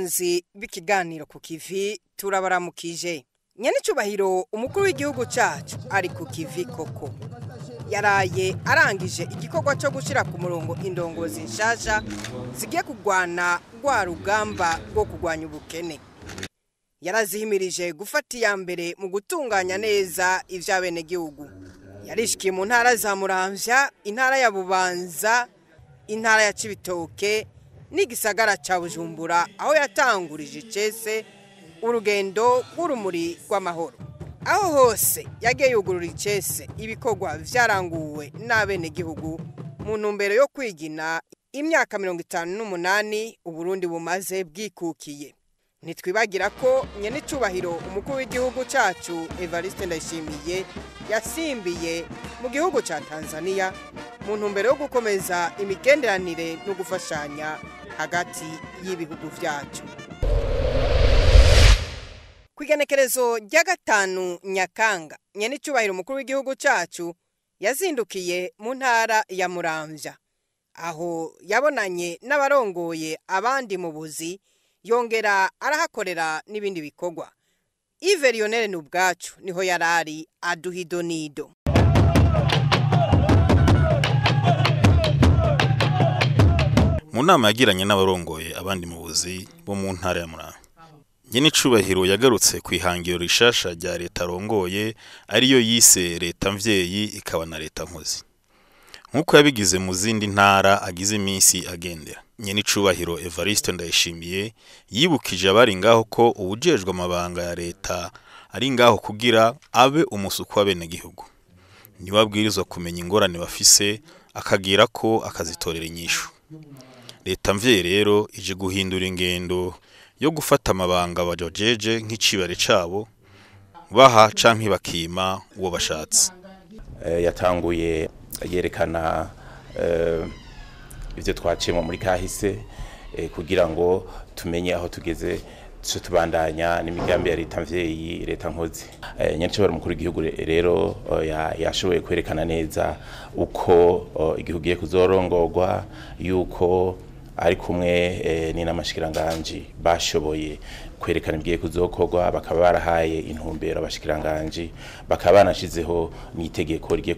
Bakunzi b'ikiganiro ku kivi, turabaramukije. Nyenicubahiro umukuru w'igihugu cacu ari ku kivi koko. Yaraye arangije igikorwa cyo gushyira ku murongo indongozi nshasha zigiye kurwana rwa rugamba rwo kurwanya ubukene. Yarazihimirije gufata iya mbere mu gutunganya neza ivy'abenegihugu. Yarishikiye mu ntara za Muramvya, intara ya Bubanza, intara ya Cibitoke n'igisagara ca Bujumbura, aho yatangurije icese urugendo rw'urumuri rw'amahoro. Aho hose yagiye yugurura icese ibikorwa vyaranguwe n'abenegihugu mu ntumbero yo kwigina imyaka 58 Uburundi bumaze bwikukiye. Ntitwibagira ko nyenicubahiro umukuru w'igihugu cacu Evariste Ndayishimiye yasimbiye mu gihugu ca Tanzania mu ntumbero yo gukomeza imigenderanire no gufashanya hagati y'ibihugu vyacu. Kw'igenekerezo rya 5 Nyakanga, nyenicubahiro umukuru w'igihugu cacu yazindukiye mu ntara ya Muramvya, aho yabonanye n'abarongoye abandi mu buzi, yongera arahakorera n'ibindi bikorwa. Yves Lionel Nubwacu niho yarari aduha idonido. Mu nama yagiranye n'abarongoye abandi mu buzi bo mu ntara ya Muramvya, nyenicubahiro yagarutse kwihangiro rishasha rya leta arongoye, ariyo yise leta mvyeyi ikaba na leta nkozi, nkuko yabigize mu zindi ntara agize iminsi agendera. Nyenicubahiro Evariste Ndayishimiye yibukije abari ngaho ko uwujejwe amabanga ya leta ari ngaho kugira abe umusuku w'abenegihugu, niwe abwirizwa kumenya ingorane bafise akagira ko akazitorera inyishu. Leta mvyeyi rero ije guhindura ingendo yo gufata amabanga bajojeje nk'icibare cabo, baha canke bakima uwo bashatse. Yatanguye yerekana ivyo twaciyemo muri kahise, kugira ngo tumenye aho tugeze, tuce tubandanya n'imigambi ya leta mvyeyi, leta nkozi. Nyenicubahiro umukuru w'igihugu rero yashoboye kwerekana neza uko igihugu giye kuzorongorwa, yuko ari kumwe n'inamashikiranganji bashoboye kwerekana ibigiye kuzokorwa, bakaba barahaye intumbero abashikiranganji, bakaba banashizeho n'itegeko rigiye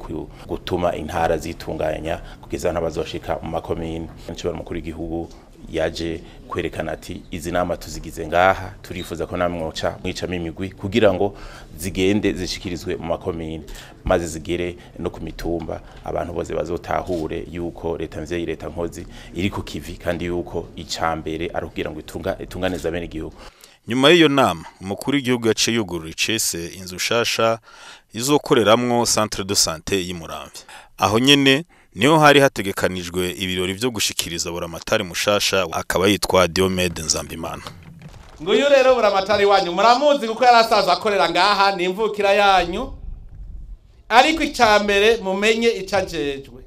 gutuma intara zitunganya kugeza aho bazoshika mu makomine. Nyenicubahiro umukuru w'igihugu yaje kwerekana ati izi nama tuzigize ngaha, turifuza ko namwe mwoca mwicamo imigwi kugira ngo zigende zishikirizwe mu makomine, maze zigere no ku mitumba, abantu bose bazotahure yuko leta mvyeyi, leta nkozi iri ku kivi, kandi yuko icambere ari kugira ngo itunganize abenegihugu. Nyuma y'iyo nama, umukuru w'igihugu yaciye yugurura icese inzu shasha izokoreramwo centre de santé y'Imuramvya. Aho nyene niho hari hategekanijwe ibirori vyo gushikiriza buramatari mushasha, akaba yitwa Diomede Nzambimana. Nguyu rero buramatari wanyu muramuzi kuko yarasaza akorera ngaha, ni imvukira yanyu, ariko icambere mumenye icajejwe.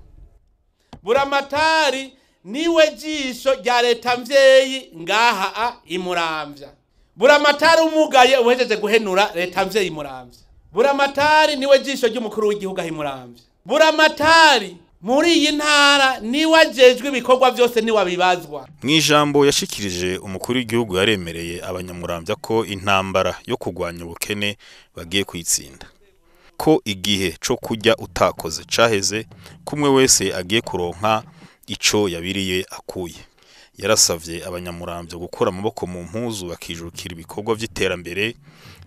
Buramatari niwe jisho rya leta mvyeyi ngaha Imuramvya. Buramatari umugaye uhejeje guhenura leta mvyeyi Imuramvya. Buramatari niwe jisho ry'umukuru w'igihugu aho Imuramvya. Buramatari muri iyi ntara niwe ajejwe ibikorwa vyose, niwe abibazwa. Mw'ijambo yashikirije, umukuru w'igihugu yaremereye abanyamuramvya ko intambara yo kurwanya ubukene bagiye kuyitsinda, ko igihe co kurya utakoze caheze, kumwe wese agiye kuronka ico yabiriye akuye. Yarasavye abanyamuramvya gukura amaboko mu mpuzu bakijukira ibikorwa vy'iterambere,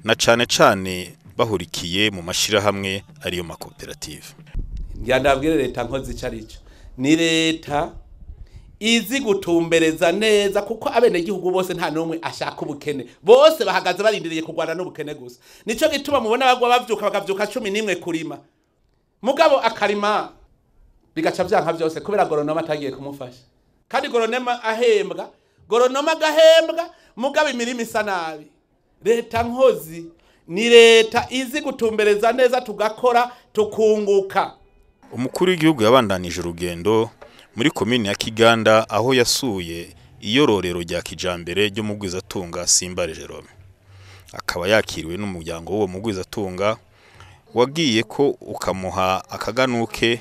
na cane cane bahurikiye mu mashirahamwe ariyo makoperative. Ndabwire leta nkozi ico arico, ni leta izi gutumbereza neza, kuko abenegihugu bose nta n'umwe ashaka ubukene, bose bahagaze barindiriye kurwana n'ubukene gusa. Nico gituma mubona bagwa bavyuka bakavyuka 11 kurima, mugabo akarima bigaca vyanka vyose kubera goronoma atagiye kumufasha. Kandi goronoma ahembwa, goronoma agahembwa, mugabo imirima isa nabi. Leta nkozi ni leta izi gutumbereza neza, tugakora tukunguka. Umukuru w'igihugu yabandanije urugendo muri komine ya Kiganda, aho yasuye iyororero rya kijambere ryo mu Mugwizatunga Simbare Jerome. Akaba yakiriwe n'umuryango w'uwo Mugwizatunga wagiye ko ukamuha akaganuke,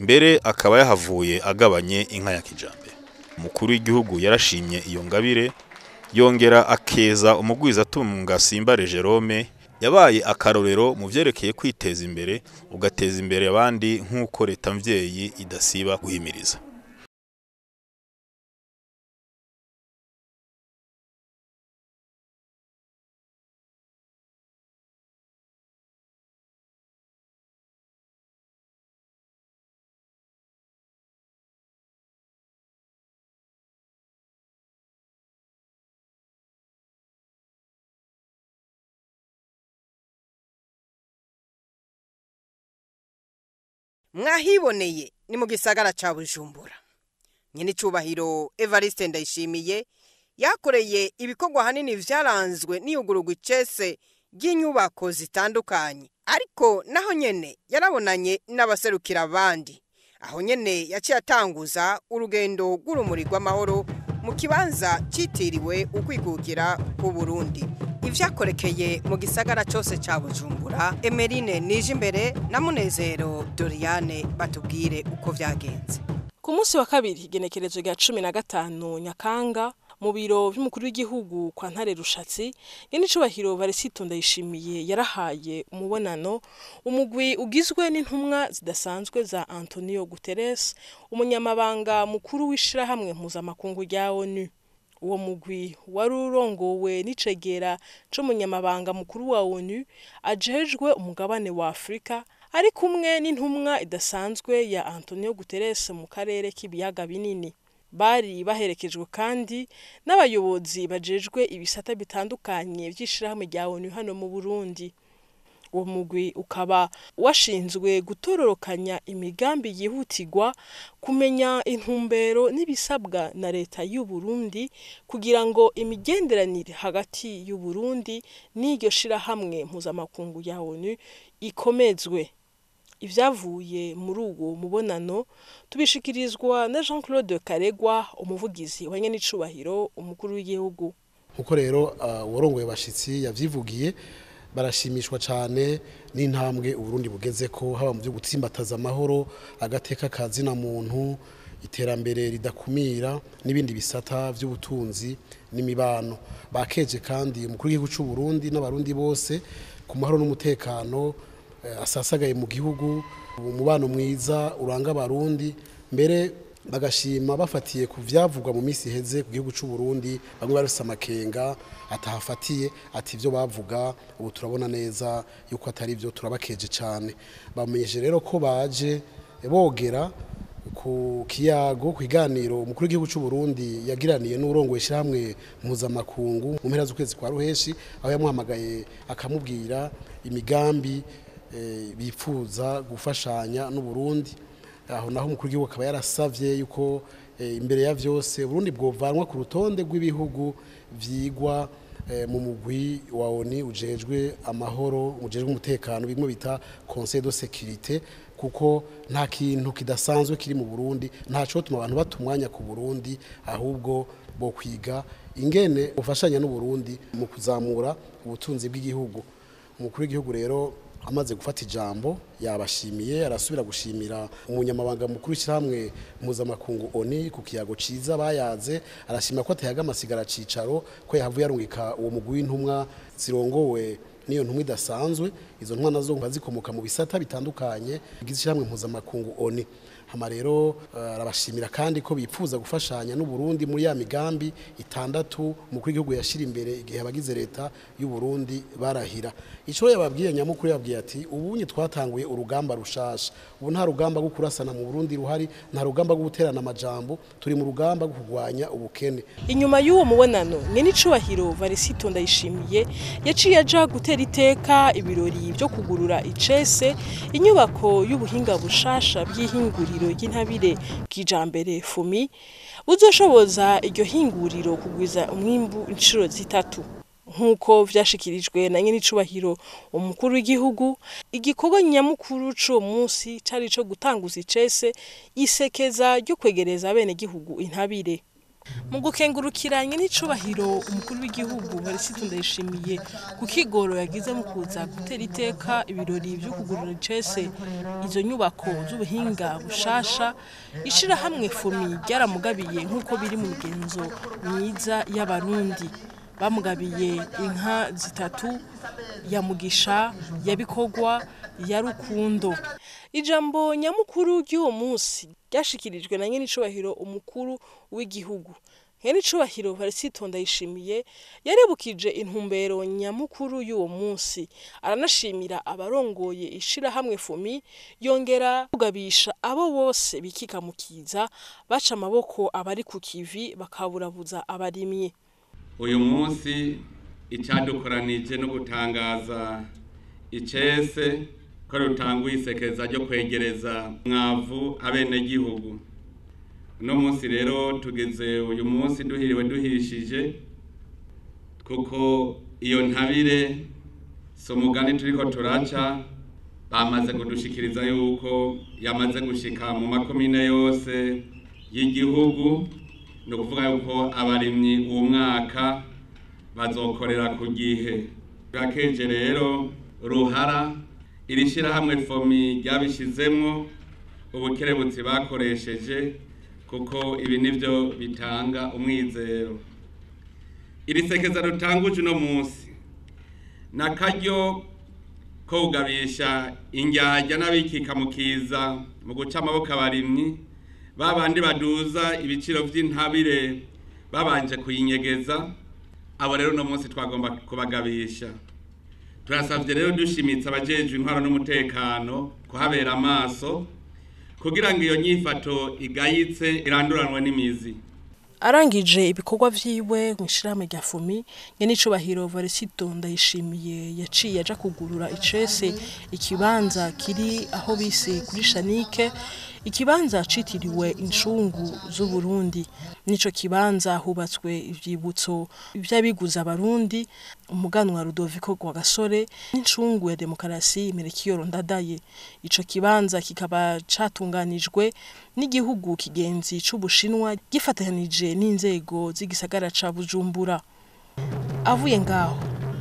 mbere akaba yahavuye agabanye inka ya kijambere. Umukuru w'igihugu yarashimye iyo ngabire, Yongera akeza umugwizatunga Simbare Jerome yabaye akarorero mu vyerekeye kwiteza imbere ugateza imbere abandi nk'uko leta mvyeyi idasiba guhimiriza. Mwahiboneye ni mu gisagara ca Bujumbura. Nyenicubahiro Evariste Ndayishimiye yakoreye ibikorwa hanini vyaranzwe n'iyugururwa icese ry'inyubako zitandukanye, ariko naho nyene yarabonanye n'abaserukira abandi. Aho nyene yaciye atanguza urugendo rw'urumuri rw'amahoro mu kibanza citiriwe ukwikukira ku Burundi. Ivyakorekeye mu gisagara cose ca Bujumbura, Emerine Nijimbere na Munezero Doriane batubwire uko vyagenze. Ku munsi wa kabiri igenekerezo rya 15 Nyakanga mu biro vy'umukuru w'igihugu kwa Ntare Rushatsi, Nyenicubahiro Varisito Ndayishimiye yarahaye umubonano umugwi ugizwe n'intumwa zidasanzwe za Antonio Guterres, umunyamabanga mukuru w'ishirahamwe mpuzamakungu rya ONU. Uwo mugwi wari urongowe n'icegera c'umunyamabanga mukuru wa ONU ajejwe umugabane wa Afrika, ari kumwe n'intumwa idasanzwe ya Antonio Guterres mu karere k'ibiyaga binini. Bari baherekejwe kandi n'abayobozi bajejwe ibisata bitandukanye vy'ishirahamwe rya ONU hano mu Burundi. Uwo mugwi ukaba washinzwe gutororokanya imigambi yihutirwa, kumenya intumbero n'ibisabwa na leta y'u Burundi kugira ngo imigenderanire hagati y'u Burundi n'iryo shirahamwe mpuzamakungu ya ONU ikomezwe. Ivyavuye muri uwo mubonano tubishikirizwa na Jean-Claude Karegwa, umuvugizi wa Nyenicubahiro umukuru w'igihugu. Nkuko rero uwarongoye abashitsi yavyivugiye, barashimishwa cyane n'intambwe Uburundi bugeze ko haba mu byo gutsimbataza amahoro, agateka kazina muntu, iterambere ridakumira n'ibindi bisata by'ubutunzi n'imibano. Bakeje kandi umukuru w'igihugu cy'u Burundi n'abarundi bose ku mahoro n'umutekano asasagaye mu gihugu, umubano mwiza uranga abarundi. Mbere bagashima bafatiye ku vyavugwa mu misi iheze ku gihugu cy'u Burundi, bamwe barufise amakenga atahafatiye, ati ivyo bavuga ubu turabona neza yuko atari ivyo, turabakeje cyane. Bamenyesheje rero ko baje bogera ku kiyago ku kiganiro umukuru w'igihugu cy'u Burundi yagiraniye n'urongoye ishyirahamwe mpuzamakungu mu mpera z'ukwezi kwa Ruheshi, aho yamuhamagaye akamubwira imigambi bipfuza gufashanya n'u Burundi. Aho naho umukuru w'igihugu akaba yarasavye yuko imbere ya vyose Burundi bwovanwa ku rutonde rw'ibihugu vyigwa mu mugwi wa ONU ujejwe amahoro, ujejwe umutekano, bimwe bita Conseil de sécurité, kuko nta kintu kidasanzwe kiri mu Burundi, nta cotuma abantu batumwanya ku Burundi, ahubwo bo kwiga ingene bufashanya n'u Burundi mu kuzamura ubutunzi bw'igihugu. Umukuru w'igihugu rero amaze gufata ijambo yabashimiye, arasubira gushimira umunyamabanga mukuru w'ishyirahamwe mpuzamakungu ONU ku kiyago ciza bayaze, arashima ko atayaga amasigara cicaro, ko yahavuye arungika uwo mugwi w'intumwa zirongowe n'iyo ntumwa idasanzwe. Izo ntumwa nazo zikomoka mu bisata bitandukanye bigize ishyirahamwe mpuzamakungu ONU. Hama rero arabashimira kandi ko bipfuza gufashanya n'u Burundi muri ya migambi itandatu umukuru w'igihugu yashira imbere igihe abagize leta y'u Burundi barahira. Ico yababwiye nyamukuru, yababwiye ati ubunye twatanguye urugamba rushasha, ubu nta rugamba rwo kurasana mu Burundi ruhari, nta rugamba rwo guterana amajambo, turi mu rugamba rwo kurwanya ubukene. Inyuma y'uwo mubonano, Nyenicubahiro Varisito Ndayishimiye yaciye aja gutera iteka ibirori byo kugurura icese inyubako y'ubuhinga bushasha bw'ihinguriro ry'intabire kijambere FUMI, buzoshoboza iryo hinguriro kugwiza umwimbu inshuro zitatu. Nk'uko vyashikirijwe na Nyenicubahiro umukuru w'igihugu, igikorwa nyamukuru c'uwo munsi cari ico gutanguza icese isekeza ryo kwegereza abenegihugu intabire. Mu gukengurukiranye n'icubahiro umukuru w'igihugu Varisito Ndayishimiye ku kigoro yagize mu kuza gutera iteka ibirori vyo kugurura icese izo nyubako z'ubuhinga bushasha, ishirahamwe FOMI ryaramugabiye nk'uko biri mu migenzo myiza y'Abarundi. Bamugabiye inka zitatu, ya Mugisha, ya Bikorwa, ya Rukundo. Ijambo nyamukuru ry'uwo munsi ryashikirijwe na nyenicubahiro umukuru w'igihugu. Nyenicubahiro Varisito Ndayishimiye yarebukije intumbero nyamukuru y'uwo munsi, aranashimira abarongoye ishirahamwe FOMI, yongera kugabisha abo bose bikika mukiza baca amaboko abari ku kivi bakaburabuza abarimyi. Uyu munsi icadukoranije no gutangaza icese ko rutanguye isekeza ryo kwegereza mwavu abenegihugu. Uno munsi rero tugeze uyu munsi duhiriwe duhishije, kuko iyo ntabire so mugani turiko turaca bamaze kudushikiriza yuko yamaze gushika mu makomine yose y'igihugu. Ni ukuvuga yuko abarimyi uwo mwaka bazokorera ku gihe. Turakeje rero ruhara iri shirahamwe FOMI ryabishizemwo ubukerebutsi bakoresheje, kuko ibi nivyo bitanga umwizero. Iri sekeza rutanguje uno munsi nakaryo ko kugabisha indyarya n'abikika mukiza mu guca amaboko abarimyi, babandi baduza ibiciro vy'intabire babanje kuyinyegeza. Abo rero uno munsi twagomba kubagabisha. Turasavye rero dushimitse abajejwe intwaro n'umutekano kuhabera amaso kugira ngo iyo nyifato igayitse iranduranwe n'imizi. Arangije ibikorwa vyiwe mw'ishirahamwe rya FOMI, nyenicubahiro Varisito Ndayishimiye yaciye aja kugurura icese ikibanza kiri aho bise kuri Shanike, ikibanza citiriwe incungu z'Uburundi. Nico kibanza hubatswe ivyibutso vy'abiguza Abarundi, umuganwa Rudoviko Rwagasore n'incungu ya demokarasi Melchior Ndadaye. Ico kibanza kikaba catunganijwe n'igihugu kigenzi c'Ubushinwa gifatanije n'inzego z'igisagara ca Bujumbura. Avuye ngaho,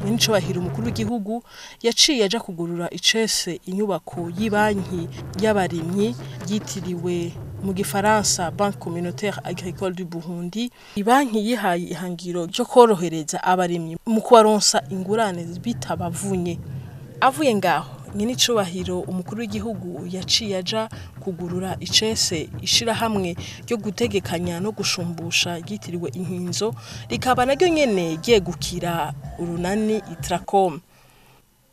nyenicubahiro umukuru w'igihugu yaciye aja kugurura icese inyubako y'ibanki y'abarimyi yitiriwe mu gifaransa Banque Communautaire Agricole du Burundi. Ibanki yihaye ihangiro ryo korohereza abarimyi mu kubaronsa ingurane bitabavunye. Avuye ngaho, nyenicubahiro umukuru w'igihugu yaciye aja kugurura icese ishirahamwe ryo gutegekanya no gushumbusha ryitiriwe Inkinzo, rikaba naryo nyene ryegukira urunani Itracom.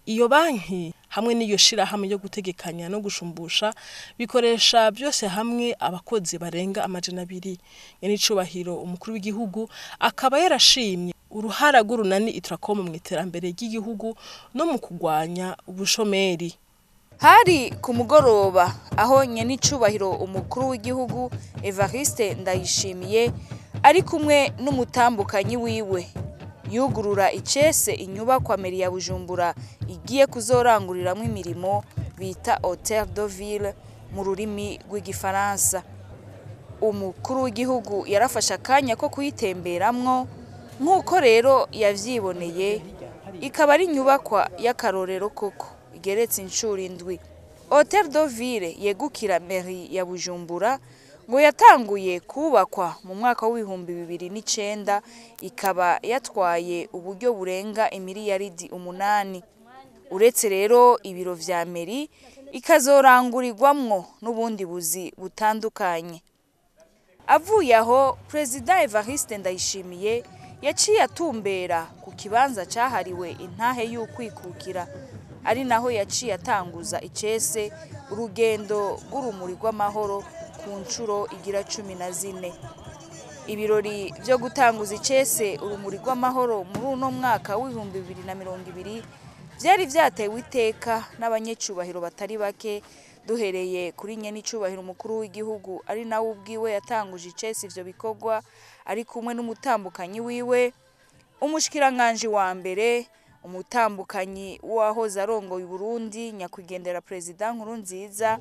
Iyo banki hamwe n'iyo shirahamwe ryo gutegekanya no gushumbusha bikoresha byose hamwe abakozi barenga 200. Nyenicubahiro umukuru w'igihugu akaba yarashimye uruhara rw'urunani Itracom mu iterambere ry'igihugu no mu kugwanya ubushomeri. Hari ku mugoroba aho nyenicubahiro umukuru w'igihugu Evariste Ndayishimiye ari kumwe n'umutambukanyi wiwe yugurura icese inyubakwa meri ya Bujumbura igiye kuzoranguriramwo imirimo bita Hotel de Ville mu rurimi rw'igifaransa. Umukuru w'igihugu yarafashe akanya ko kuyitemberamwo, nk'uko rero yavyiboneye, ikaba ari inyubakwa y'akarorero koko igeretse incuro 7. Hotel de Ville yegukira meri ya Bujumbura ngo yatanguye kubakwa mu mwaka w'ibihumbi 2009, ikaba yatwaye uburyo burenga imiliyaridi 8. Uretse rero ibiro vya meri, ikazorangurirwamwo n'ubundi buzi butandukanye. Avuye aho, Perezida Evariste Ndayishimiye yaciye atumbera ku kibanza cahariwe intahe y'ukwikukira, ari naho yaciye atanguza icese urugendo rw'urumuri rw'amahoro ku ncuro igira 14. Ibirori vyo gutanguza icese urumuri rw'amahoro muri uno mwaka w'ibihumbi 2020 vyari vyatewe iteka n'abanyecubahiro batari bake, duhereye kuri nyenicubahiro umukuru w'igihugu ari nawe ubwiwe yatanguje icese ivyo bikorwa ari kumwe n'umutambukanyi wiwe, umushikiranganji wa mbere, umutambukanyi w'uwahoze arongoye Uburundi nyakwigendera Perezida Nkurunziza,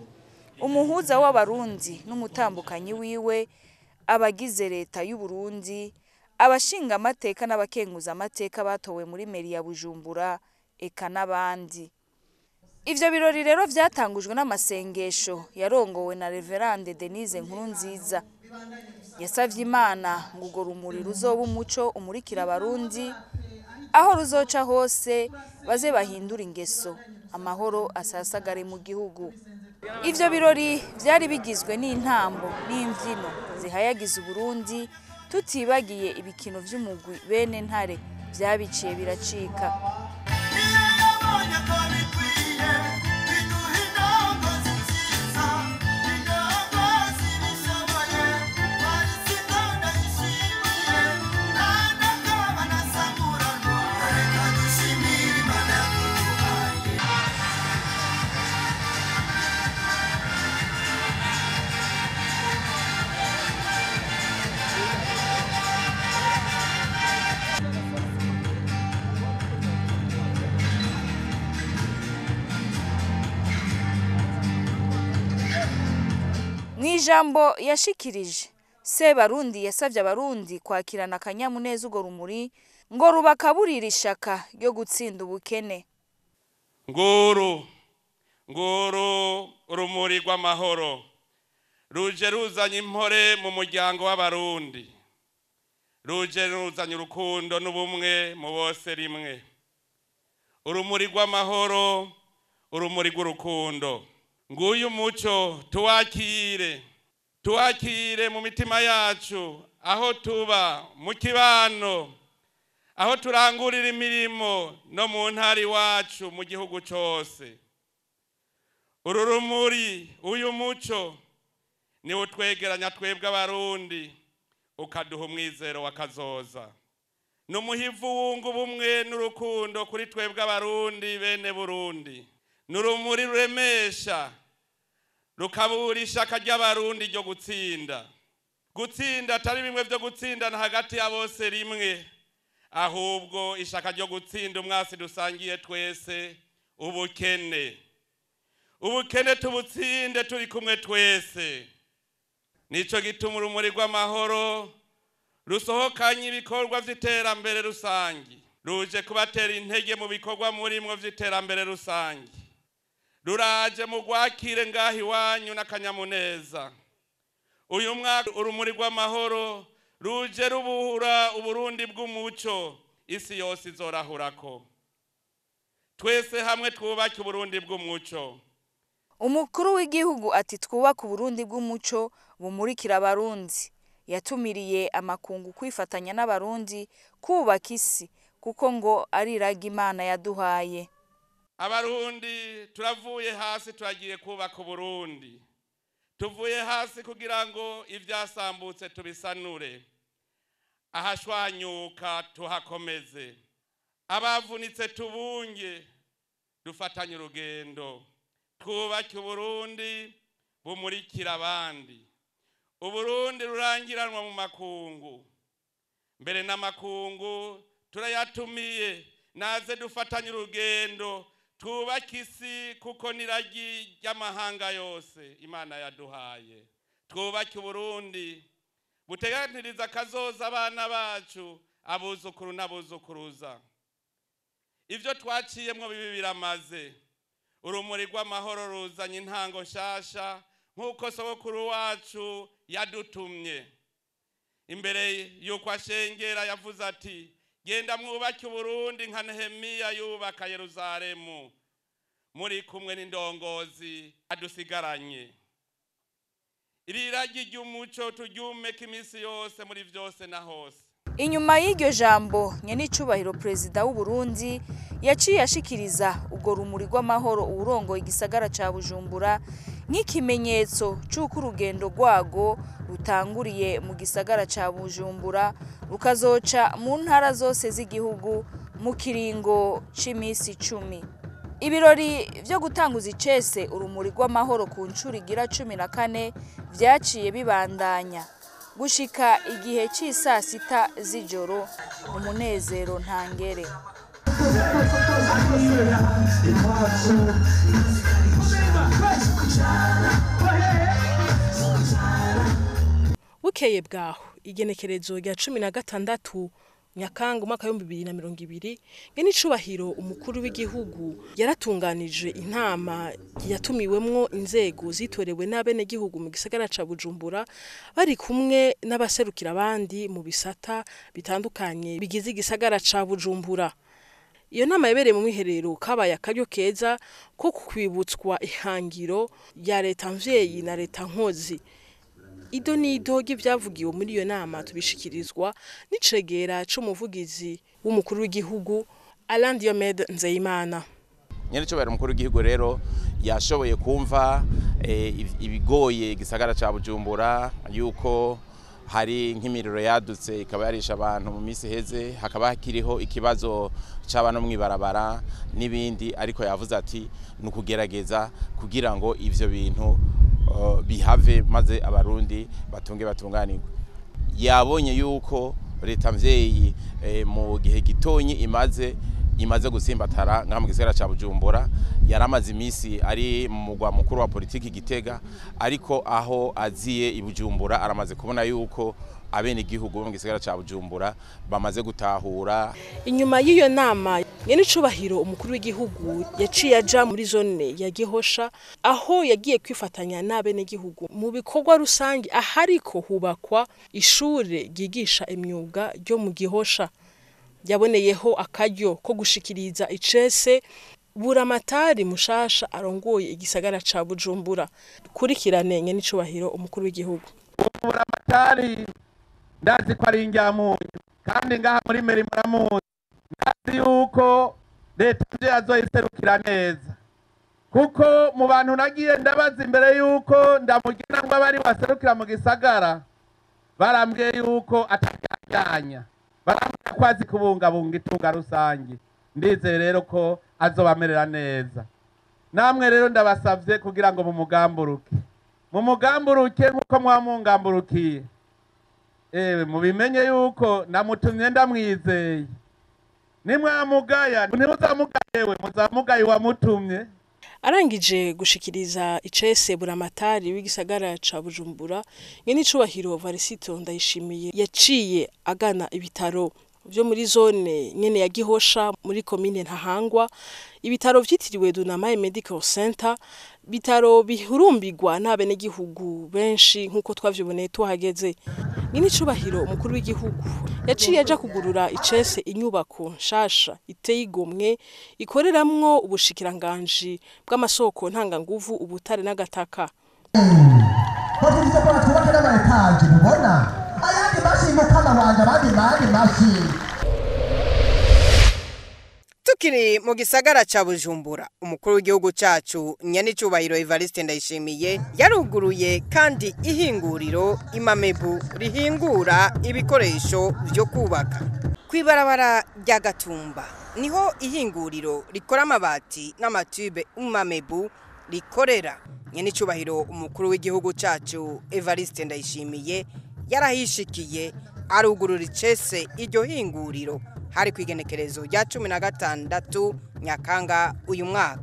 umuhuza w'Abarundi n'umutambukanyi wiwe, abagize leta y'u Burundi, abashinga amateka n'abakenguza amateka batowe muri meri ya Bujumbura, eka n'abandi. Ivyo birori rero vyatangujwe n'amasengesho yarongowe na Reverende Denise Nkurunziza. Yasavye Imana ngo urwo rumuri ruzoba umuco umurikira abarundi, aho ruzoca hose baze bahindura ingeso, amahoro asasagare mu gihugu. Ivyo birori vyari bigizwe n'intambo n'imvyino zihayagiza Uburundi, tutibagiye ibikino vy'umugwi bene ntare vyabiciye biracika. Mw'ijambo yashikirije, Sebarundi yasavye abarundi kwakirana akanyamuneza urwo rumuri ngo rubakaburira ishaka ryo gutsinda ubukene. Nguru nguru urumuri rw'amahoro ruje ruzanye impore mu muryango w'abarundi, ruje ruzanye urukundo n'ubumwe mu bose rimwe. Urumuri rw'amahoro, urumuri rw'urukundo, nguyu muco tuwakire, tuwakire mu mitima yacu, aho tuba mu kibano, aho turangurira imirimo no mu ntara iwacu mu gihugu cose. Uru rumuri, uyu muco ni utwegeranya twebwe abarundi, ukaduha umwizero wakazoza. Numuhivu wunga ubumwe n'urukundo kuri twebwe abarundi bene Burundi. Nurumuri ruremesha rukabura ishaka ry'abarundi ryo gutsinda. Gutsinda atari bimwe vyo gutsindana hagati ya bose rimwe, ahubwo ishaka ryo gutsinda umwasi dusangiye twese, ubukene. Ubukene tubutsinde turi kumwe twese. Nico gituma urumuri rw'amahoro rusohokanye ibikorwa vy'iterambere rusangi, ruje kubatera intege mu bikorwa murimwo vy'iterambere rusangi, ruraje mu gwakire ngaho iwanyu n'akanyamuneza. Uyu mwaka urumuri rw'amahoro ruje rubuhura Uburundi bw'umuco, isi yose izorahurako. Twese hamwe twubake Uburundi bw'umuco. Umukuru w'igihugu ati twubake Uburundi bw'umuco bumurikira abarundi. Yatumiriye amakungu kwifatanya n'abarundi kubaka isi, kuko ngo ari iragi Imana yaduhaye. Abarundi turavuye hasi turagiye kubaka Uburundi. Tuvuye hasi kugira ngo ivyasambutse tubisanure, ahashwanyuka tuhakomeze, abavunitse tubunge, dufatanye urugendo, twubake Uburundi bumurikira abandi. Uburundi rurangiranwa mu makungu, mbere n'amakungu turayatumiye, naze dufatanye urugendo twubake isi, kuko n'iragi ry'amahanga yose Imana yaduhaye. Twubake Uburundi buteganiriza kazoza abana bacu, abuzukuru n'abuzukuruza. Ivyo twaciyemwo bibi biramaze. Urumuri rw'amahoro ruzanye intango nshasha nk'uko sogokuru wacu yadutumye. Imbere y'uko ashengera yavuze ati genda mwubake Uburundi nka Nehemiya yubaka Yerusalemu, muri kumwe n'indongozi adusigaranye. Iri ragi ry'umuco turyumeke iminsi yose muri vyose na hose. Inyuma y'iryo jambo, nyenicubahiro Perezida w'u Burundi yaciye ashikiriza urwo rumuri rw'amahoro uwurongoye igisagara ca Bujumbura nk'ikimenyetso c'uko urugendo rwago rutanguriye mu gisagara ca Bujumbura rukazoca mu ntara zose z'igihugu mu kiringo c'imisi 10. Ibirori vyo gutanguza icese urumuri rw'amahoro ku ncuro igira 14 vyaciye bibandanya gushika igihe c'isa sita z'ijoro, umunezero ntangere. Bukeye bwaho igenekerezo rya 16 Nyakanga umwaka wa 2020, nyenicubahiro umukuru w'igihugu yaratunganije inama yatumiwemwo inzego zitorewe n'abenegihugu mu gisagara ca Bujumbura, bari kumwe n'abaserukira abandi mu bisata bitandukanye bigize igisagara ca Bujumbura. Iyo nama yabereye mu mwiherero kabaye akaryo keza ko kwibutswa ihangiro ya leta mvyeyi na leta nkozi. Ido nido ry'ivyavugiwe muri iyo nama tubishikirizwa n'icegera c'umuvugizi w'umukuru w'igihugu Alain Diomede Nzeyimana. Nyenicubahiro umukuru w'igihugu rero yashoboye kumva ibigoye igisagara ca Bujumbura, yuko hari nk'imiriro yadutse ikaba yarisha abantu mu minsi iheze, hakaba hakiriho ikibazo c'abana mw'ibarabara n'ibindi, ariko yavuze ati ni ukugerageza kugira ngo ivyo bintu bihave maze abarundi batunge batunganirwe. Yabonye yuko leta mvyeyi mu gihe gitonyi imaze gusimbatara nka mu gisagara ca Bujumbura. Yaramaze imisi ari mu mugwa mukuru wa politiki Gitega, ariko aho aziye i Bujumbura aramaze kubona yuko abenegihugu bo mu gisagara ca Bujumbura bamaze gutahura. Inyuma y'iyo nama nyenicubahiro umukuru w'igihugu yaciye aja muri zone ya Gihosha, aho yagiye kwifatanya n'abenegihugu mu bikorwa rusange ahariko hubakwa ishure ryigisha imyuga ryo mu Gihosha. Yaboneyeho akaryo ko gushikiriza icese Buramatari mushasha arongoye igisagara ca Bujumbura. Kurikirane nyenicubahiro umukuru w'igihugu. Buramatari ndazi ko ari injyamunyu kandi ngaha muri meri muramuzi, ndazi yuko leta mvye azoyiserukira neza, kuko mu bantu nagiye ndabaza imbere yuko ndamugena ngo abari waserukira mu gisagara barambwiye yuko atajyanya, barambwiye ko azi kubungabunga itunga rusange. Ndizeye rero ko azobamerera neza. Namwe rero ndabasavye kugira ngo mumugamburuke nkuko mwamungamburukiye. Ewe mubimenye yuko namutumye ndamwizeye. Nimwamugaya ntimuzamugayewe, muzamugaye wamutumye. Arangije gushikiriza icese Buramatari w'igisagara ca Bujumbura, nyenicubahiro Varisito Ndayishimiye yaciye agana ibitaro vyo muri zone nyene ya Gihosha muri komine Ntahangwa, ibitaro vyitiriwe Dunamaye Medical Center, bitaro bihurumbirwa n'abenegihugu benshi nkuko twavyiboneye tuhageze. Nyenicubahiro umukuru w'igihugu yaciye aja kugurura icese inyubako nshasha iteye igomwe ikoreramwo ubushikiranganji bw'amasoko ntanganguvu, ubutare n'agataka. Tukiri mu gisagara ca Bujumbura, umukuru w'igihugu cacu nyenicubahiro Evariste Ndayishimiye yaruguruye kandi ihinguriro Imamebu rihingura ibikoresho vyo kubaka. Kwibarabara rya Gatumba niho ihinguriro rikora amabati n'amatube Imamebu rikorera. Nyenicubahiro umukuru w'igihugu cacu Evariste Ndayishimiye yarahishikiye arugurura icese iryo hinguriro, hari kwigenekerezo rya 16 Nyakanga uyu mwaka.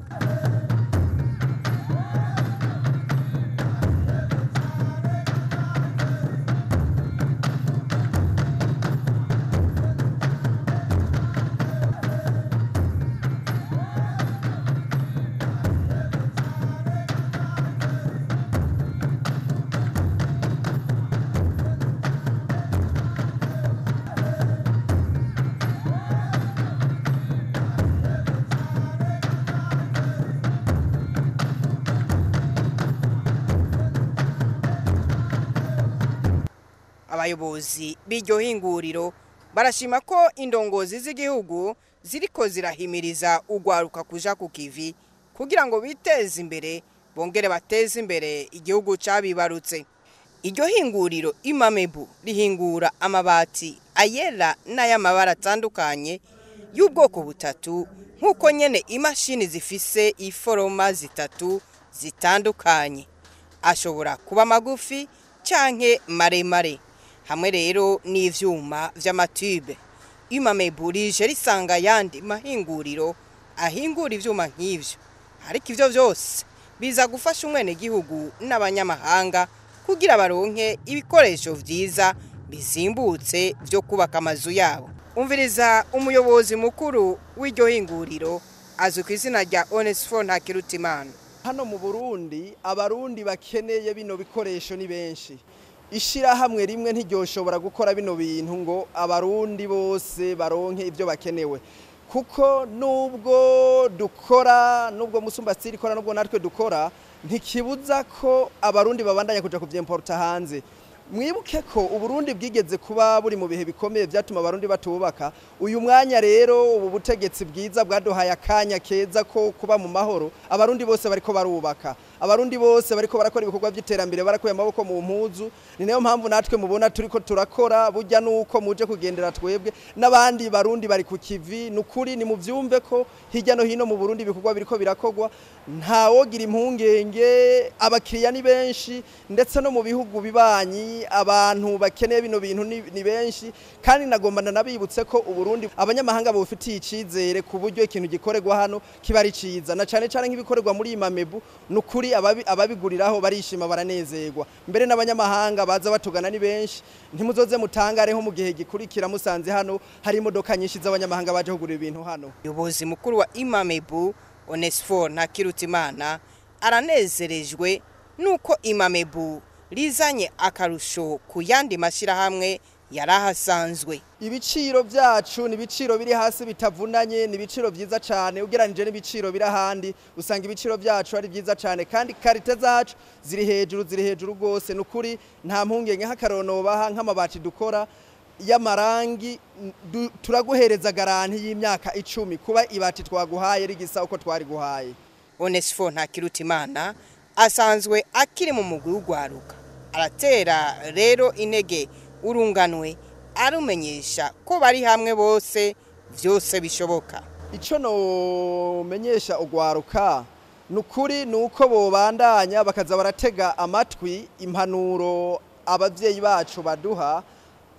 Abayobozi b'iryo hinguriro barashima ko indongozi z'igihugu ziriko zirahimiriza ugwaruka kuja ku kivi kugira ngo biteze imbere bongere bateze imbere igihugu cabibarutse. Iryo hinguriro Imamebu rihingura amabati ayera n'ay'amabara atandukanye y'ubwoko butatu, nk'uko nyene imashini zifise iforoma zitatu zitandukanye, ashobora kuba magufi canke maremare, hamwe rero n'ivyuma vy'amatube. Imamebu rije risanga yandi mahinguriro ahingura ivyuma nk'ivyo, ariko ivyo vyose biza gufasha umwenegihugu n'abanyamahanga kugira baronke ibikoresho vyiza bizimbutse vyo kubaka amazu yabo. Umviriza umuyobozi mukuru w'iryo hinguriro azwi ku izina rya Onesphore Ntakirutimana. Hano mu Burundi abarundi bakeneye bino bikoresho ni benshi. Ishirahamwe rimwe ntiryoshobora gukora bino bintu ngo abarundi bose baronke ibyo bakenewe, kuko nubwo dukora, nubwo Musumba Steel ikora, nubwo natwe dukora, ntikibuza ko abarundi babandanya kuja kuvyimporta hanze. Mwibuke ko Uburundi bwigeze kuba buri mu bihe bikomeye byatuma abarundi batubaka. Uyu mwanya rero ubu butegetsi bwiza bwaduhaye akanya keza ko kuba mu mahoro, abarundi bose bariko barubaka, abarundi bose bariko barakora ibikorwa by'iterambere, barakuye amaboko mu mpuzu. Ni nayo mpamvu natwe mubona turiko turakora, burya nuko muje kugendera twebwe n'abandi barundi bari ku kivi. Nukuri ni muvyumve ko hirya no hino mu Burundi ibikorwa biriko birakogwa, ntawogira impungenge, abakiriya ni benshi, ndetse no mu bihugu bibanyi abantu bakeneye bino bintu ni benshi. Kandi nagomba nabibutse ko Uburundi abanyamahanga bufitiye icizere ku buryo ikintu gikorerwa hano kiba ari ciza, na cane cane nk'ibikorerwa muri Imamebu. Nukuri ababiguriraho barishima, baranezerwa, mbere n'abanyamahanga baza batugana ni benshi. Ntimuzoze mutangareho mu gihe gikurikira musanze hano hari imodoka nyinshi z'abanyamahanga baje kugura ibintu hano. Umuyobozi mukuru wa Imamebu Onesphore Ntakirutimana aranezerejwe nuko Imamebu rizanye akarusho ku yandi mashirahamwe yarahasanzwe. Ibiciro byacu ni ibiciro biri hasi bitavunanye, ni ibiciro byiza cyane ugeranije n'ibiciro biri ahandi. Usanga ibiciro byacu ari byiza cyane kandi karite zacu ziri hejuru, ziri hejuru rwose. Nukuri nta mpungenge. Nk'akarono baha nk'amabati dukora y'amarangi, turaguhereza garanti y'imyaka 10 kuba ibati twaguhaye rigisa uko twari guhaye. Onesphore Ntakirutimana asanzwe akiri mu mugwi w'ugwaruka, aratera rero intege urunganwe, arumenyesha ko bari hamwe bose vyose bishoboka. Ico nomenyesha ugwaruka nukuri nuko bobandanya bakaza baratega amatwi impanuro abavyeyi bacu baduha,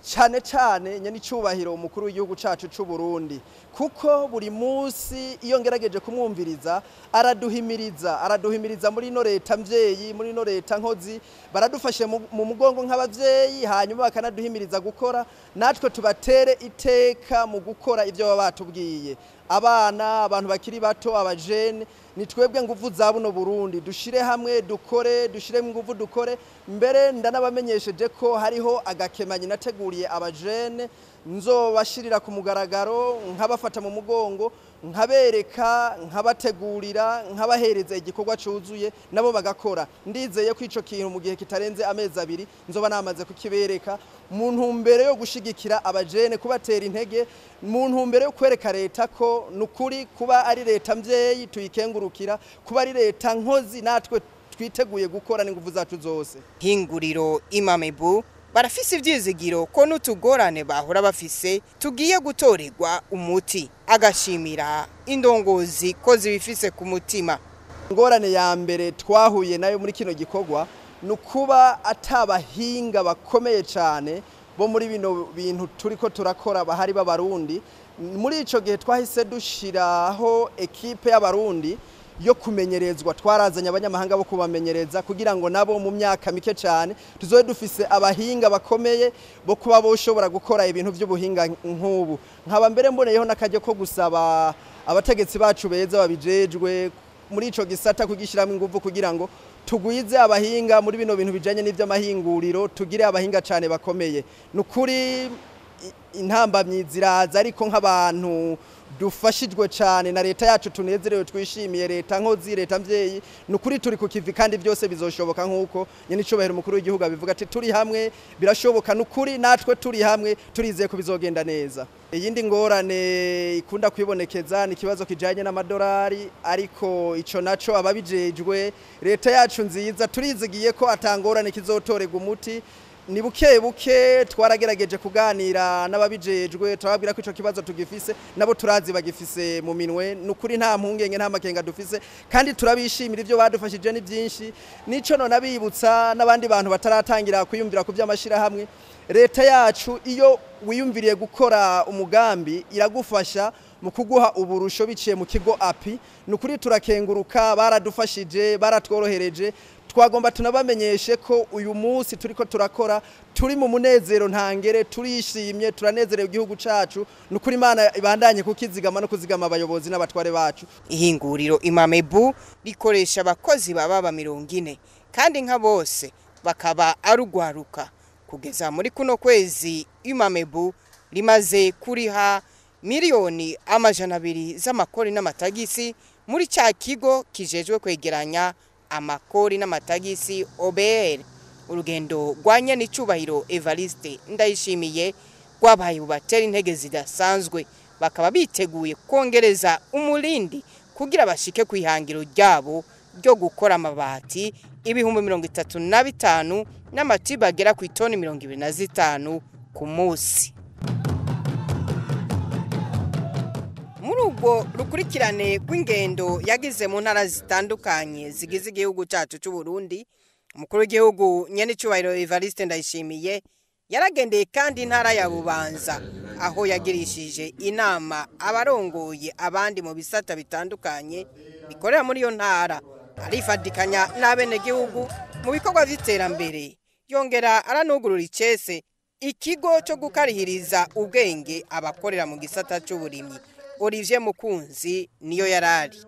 cyane cyane nyenicubahiro umukuru w'igihugu cacu c'u Burundi, kuko buri munsi iyo ngerageje kumwumviriza araduhimiriza muri no leta mvyeyi, muri no leta nkozi, baradufashe mu mugongo nk'abavyeyi, hanyuma bakanaduhimiriza gukora, natwe tubatere iteka mu gukora ivyo baba batubwiye. Abana, abantu bakiri bato, abajene, ni twebwe nguvu za buno Burundi, dushire hamwe dukore, dushire nguvu dukore. Mbere ndanabamenyesheje ko hariho agakemanyi nateguriye abajene, nzobashirira ku mugaragaro, nkabafata mu mugongo, nkabereka, nkabategurira, nkabahereza igikorwa cuzuye nabo bagakora. Ndizeye ko ico kintu mu gihe kitarenze amezi 2 nzoba namaze kukibereka, mu ntumbero yo gushigikira abajene, kubatera intege, mu ntumbero yo kwereka leta ko nukuri kuba ari leta mvyeyi tuyikengurukira, kuba ari leta nkozi natwe twiteguye gukora n'inguvu zacu zose. Hinguriro Imamebu barafise ivyizigiro ko n'utugorane bahora bafise tugiye gutorerwa umuti, agashimira indongozi ko zibifise ku mutima. Ingorane ya mbere twahuye nayo muri kino gikorwa nukuba atabahinga bakomeye cyane bo muri bino bintu turiko turakora bahari b'abarundi. Muri ico gihe twahise dushiraho ekipe y'abarundi yo kumenyerezwa, twarazanye abanyamahanga bo kubamenyereza kugira ngo nabo mu myaka mike cyane tuzobe dufise abahinga bakomeye bo kuba boshobora gukora ibintu by'ubuhinga nk'ubu. Nkaba mbere mboneyeho n'akajyo ko gusaba abategetsi bacu beza babijejwe muri ico gisata kugishyiramo ingufu kugira ngo tugwize abahinga muri bino bintu bijanye n'ivy'amahinguriro, tugire abahinga cyane bakomeye. Nukuri intambamyi ziraza, ariko nk'abantu dufashijwe cyane na leta yacu tunezerewe, twishimiye leta nkozi, leta mvyeyi, nukuri turi ku kivi kandi byose bizoshoboka nkuko nyenicubahiro umukuru w'igihugu abivuga ati turi hamwe birashoboka. Nukuri natwe turi hamwe turizeye ko bizogenda neza. Iyindi ngorane ikunda kwibonekeza ni ikibazo kijanye n'amadolari, ariko ico naco ababijejwe leta yacu nziza turizigiye ko atangorane kizotorerwa umuti. Ni buke buke twaragerageje kuganira n'ababijejwe, turababwira ko ico kibazo tugifise, nabo turazi bagifise mu minwe. Nukuri nta mpungenge, nta makenga dufise, kandi turabishimira ivyo badufashije ni byinshi. Nico none abibutsa n'abandi bantu bataratangira kwiyumvira ku by'amashirahamwe, leta yacu iyo wiyumviriye gukora umugambi iragufasha mu kuguha uburusho biciye mu kigo API. Nukuri turakenguruka, baradufashije, baratworohereje, Twagomba tunabamenyeshe ko uyu munsi turiko turakora turi mu munezero ntangere, turishimye, turanezerewe igihugu cacu. Nukuri Imana ibandanye kukizigama no kuzigama abayobozi n'abatware bacu. Ihinguriro Imamebu rikoresha abakozi baba 40 kandi nka bose bakaba arugwaruka. Kugeza muri kuno kwezi Imamebu rimaze kuriha 200,000,000 z'amakori n'amatagisi muri ca kigo kijejwe kwegeranya amakori n'amatagisi OBR. Urugendo rwa Nyenicubahiro Evariste Ndayishimiye rwabaye bubatera intege zidasanzwe, bakaba biteguye kongereza umurindi kugira bashike ku ihangiro ryabo ryo gukora amabati 35,000 n'amatiba agera ku itoni 25 ku munsi. Muri ubwo rukurikirane rw'ingendo yagize mu ntara zitandukanye zigize igihugu cyacu cy'u Burundi, umukuru w'igihugu Nyenicubahiro Evariste Ndayishimiye yaragendeye kandi intara ya Bubanza, aho yagirishije inama abarongoye abandi mu bisata bitandukanye bikorera muri iyo ntara, arifadikanya n'abenegihugu mu bikorwa by'iterambere. Yongera aranugurura icese ikigo cyo gukarihiriza ubwenge abakorera mu gisata cy'uburimyi. Olivier Mukunzi niyo yarari.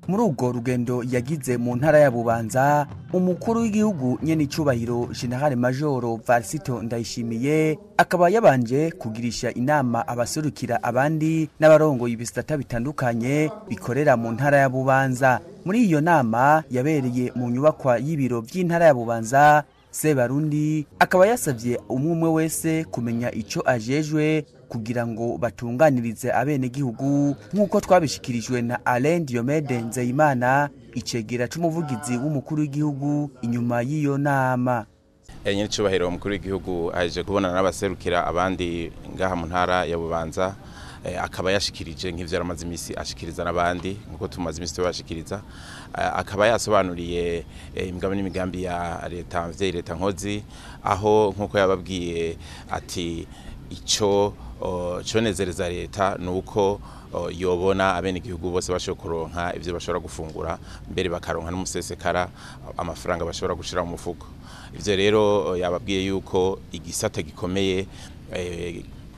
Muri ubwo rugendo yagize mu ntara ya Bubanza, umukuru w'igihugu Nyenicubahiro General Major Varisito Ndayishimiye akaba yabanje kugirisha inama abaserukira abandi n'abarongoye ibisata bitandukanye bikorera mu ntara ya Bubanza. Muri iyo nama yabereye mu nyubakwa y'ibiro by'intara ya Bubanza, Sebarundi akaba yasavye umwe wese kumenya ico ajejwe kugira ngo batunganirize abenegihugu, nk'uko twabishikirijwe na Alain Diomede Nzeyimana, icegera c'umuvugizi w'umukuru w'igihugu inyuma y'iyo nama. Nyenicubahiro umukuru w'igihugu aje kubonana n'abaserukira abandi ngaha mu ntara ya Bubanza, akaba yashikirije nk'ivyo yaramaze imisi ashikiriza n'abandi nkuko tumaze imisi tubashikiriza. Akaba yasobanuriye imigabo n'imigambi ya leta mvyeyi, leta nkozi, aho nkuko yababwiye ati ico conezereza leta nuko yobona abenegihugu bose bashobora kuronka ivyo bashobora gufungura, mbere bakaronka n'umusesekara amafaranga bashobora gushira mu mufuko. Ivyo rero yababwiye yuko igisata gikomeye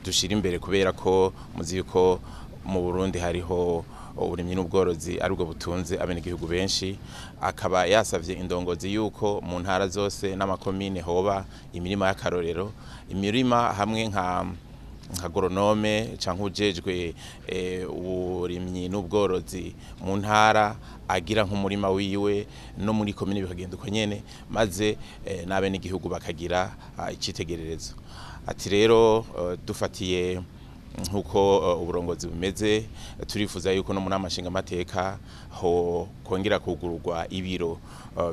dushira imbere, kubera ko muzi yuko mu Burundi hariho uburimyi n'ubworozi aribwo butunze abenegihugu benshi. Akaba yasavye indongozi yuko mu ntara zose n'amakomine hoba imirima y'akarorero, imirima hamwe nka agoronome canke ujejwe uburimyi n'ubworozi mu ntara agira nk'umurima wiwe, no muri komine bikagenda uko nyene, maze n'abenegihugu bakagira icitegererezo. Ati rero dufatiye nkuko uburongozi bumeze, turifuza yuko no mu nama nshingamateka ho kongera kugururwa ibiro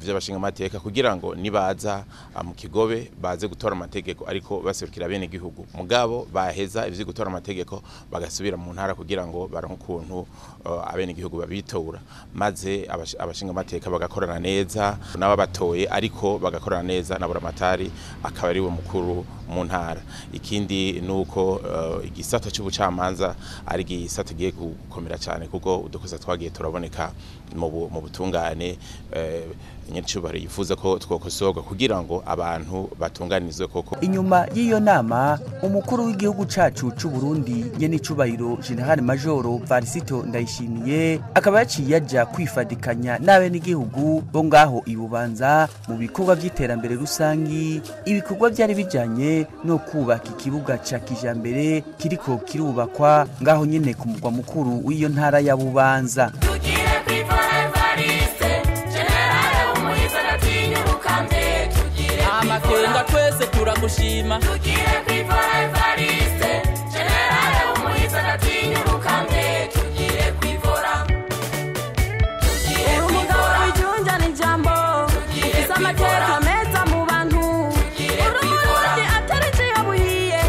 vy'abashingamateka kugira ngo nibaza mu kigobe baze gutora amategeko ariko baserukira bene gihugu, mugabo baheza ivyo gutora amategeko bagasubira mu ntara kugira ngo baronke ukuntu abene gihugu babitora, maze abashingamateka bagakorana neza n'ababatoye, ariko bagakorana neza na buramatari akaba ari we mukuru mu ntara. Ikindi nuko igisata cy'ubucamanza ari igisata giye gukomera cyane, kuko udukosa twagiye turaboneka mu butungane. Nyenicubahiro yifuza ko twokosorwa kugira ngo abantu batunganizwe koko. Inyuma y'iyo nama umukuru w'igihugu cacu c'u Burundi Nyenicubahiro General Major Varisito Ndayishimiye akaba yaciye aja kwifadikanya n'abenegihugu bo ngaho ibubanza mu bikorwa by'iterambere rusangi, ibikorwa byari bijanye no kubaka ikibuga ca kijambere kiriko kirubakwa ngaho nyene ku mugwa mukuru w'iyo ntara ya Bubanza. Amakenga twese turagushima, tugire kwivora Evariste Generale umuhiza atinyurukambe, tugire kwivora, tugire kwivora wijunja ni jambo ufise amateka meza mu bantu, urumurundi atari ciyo buhiye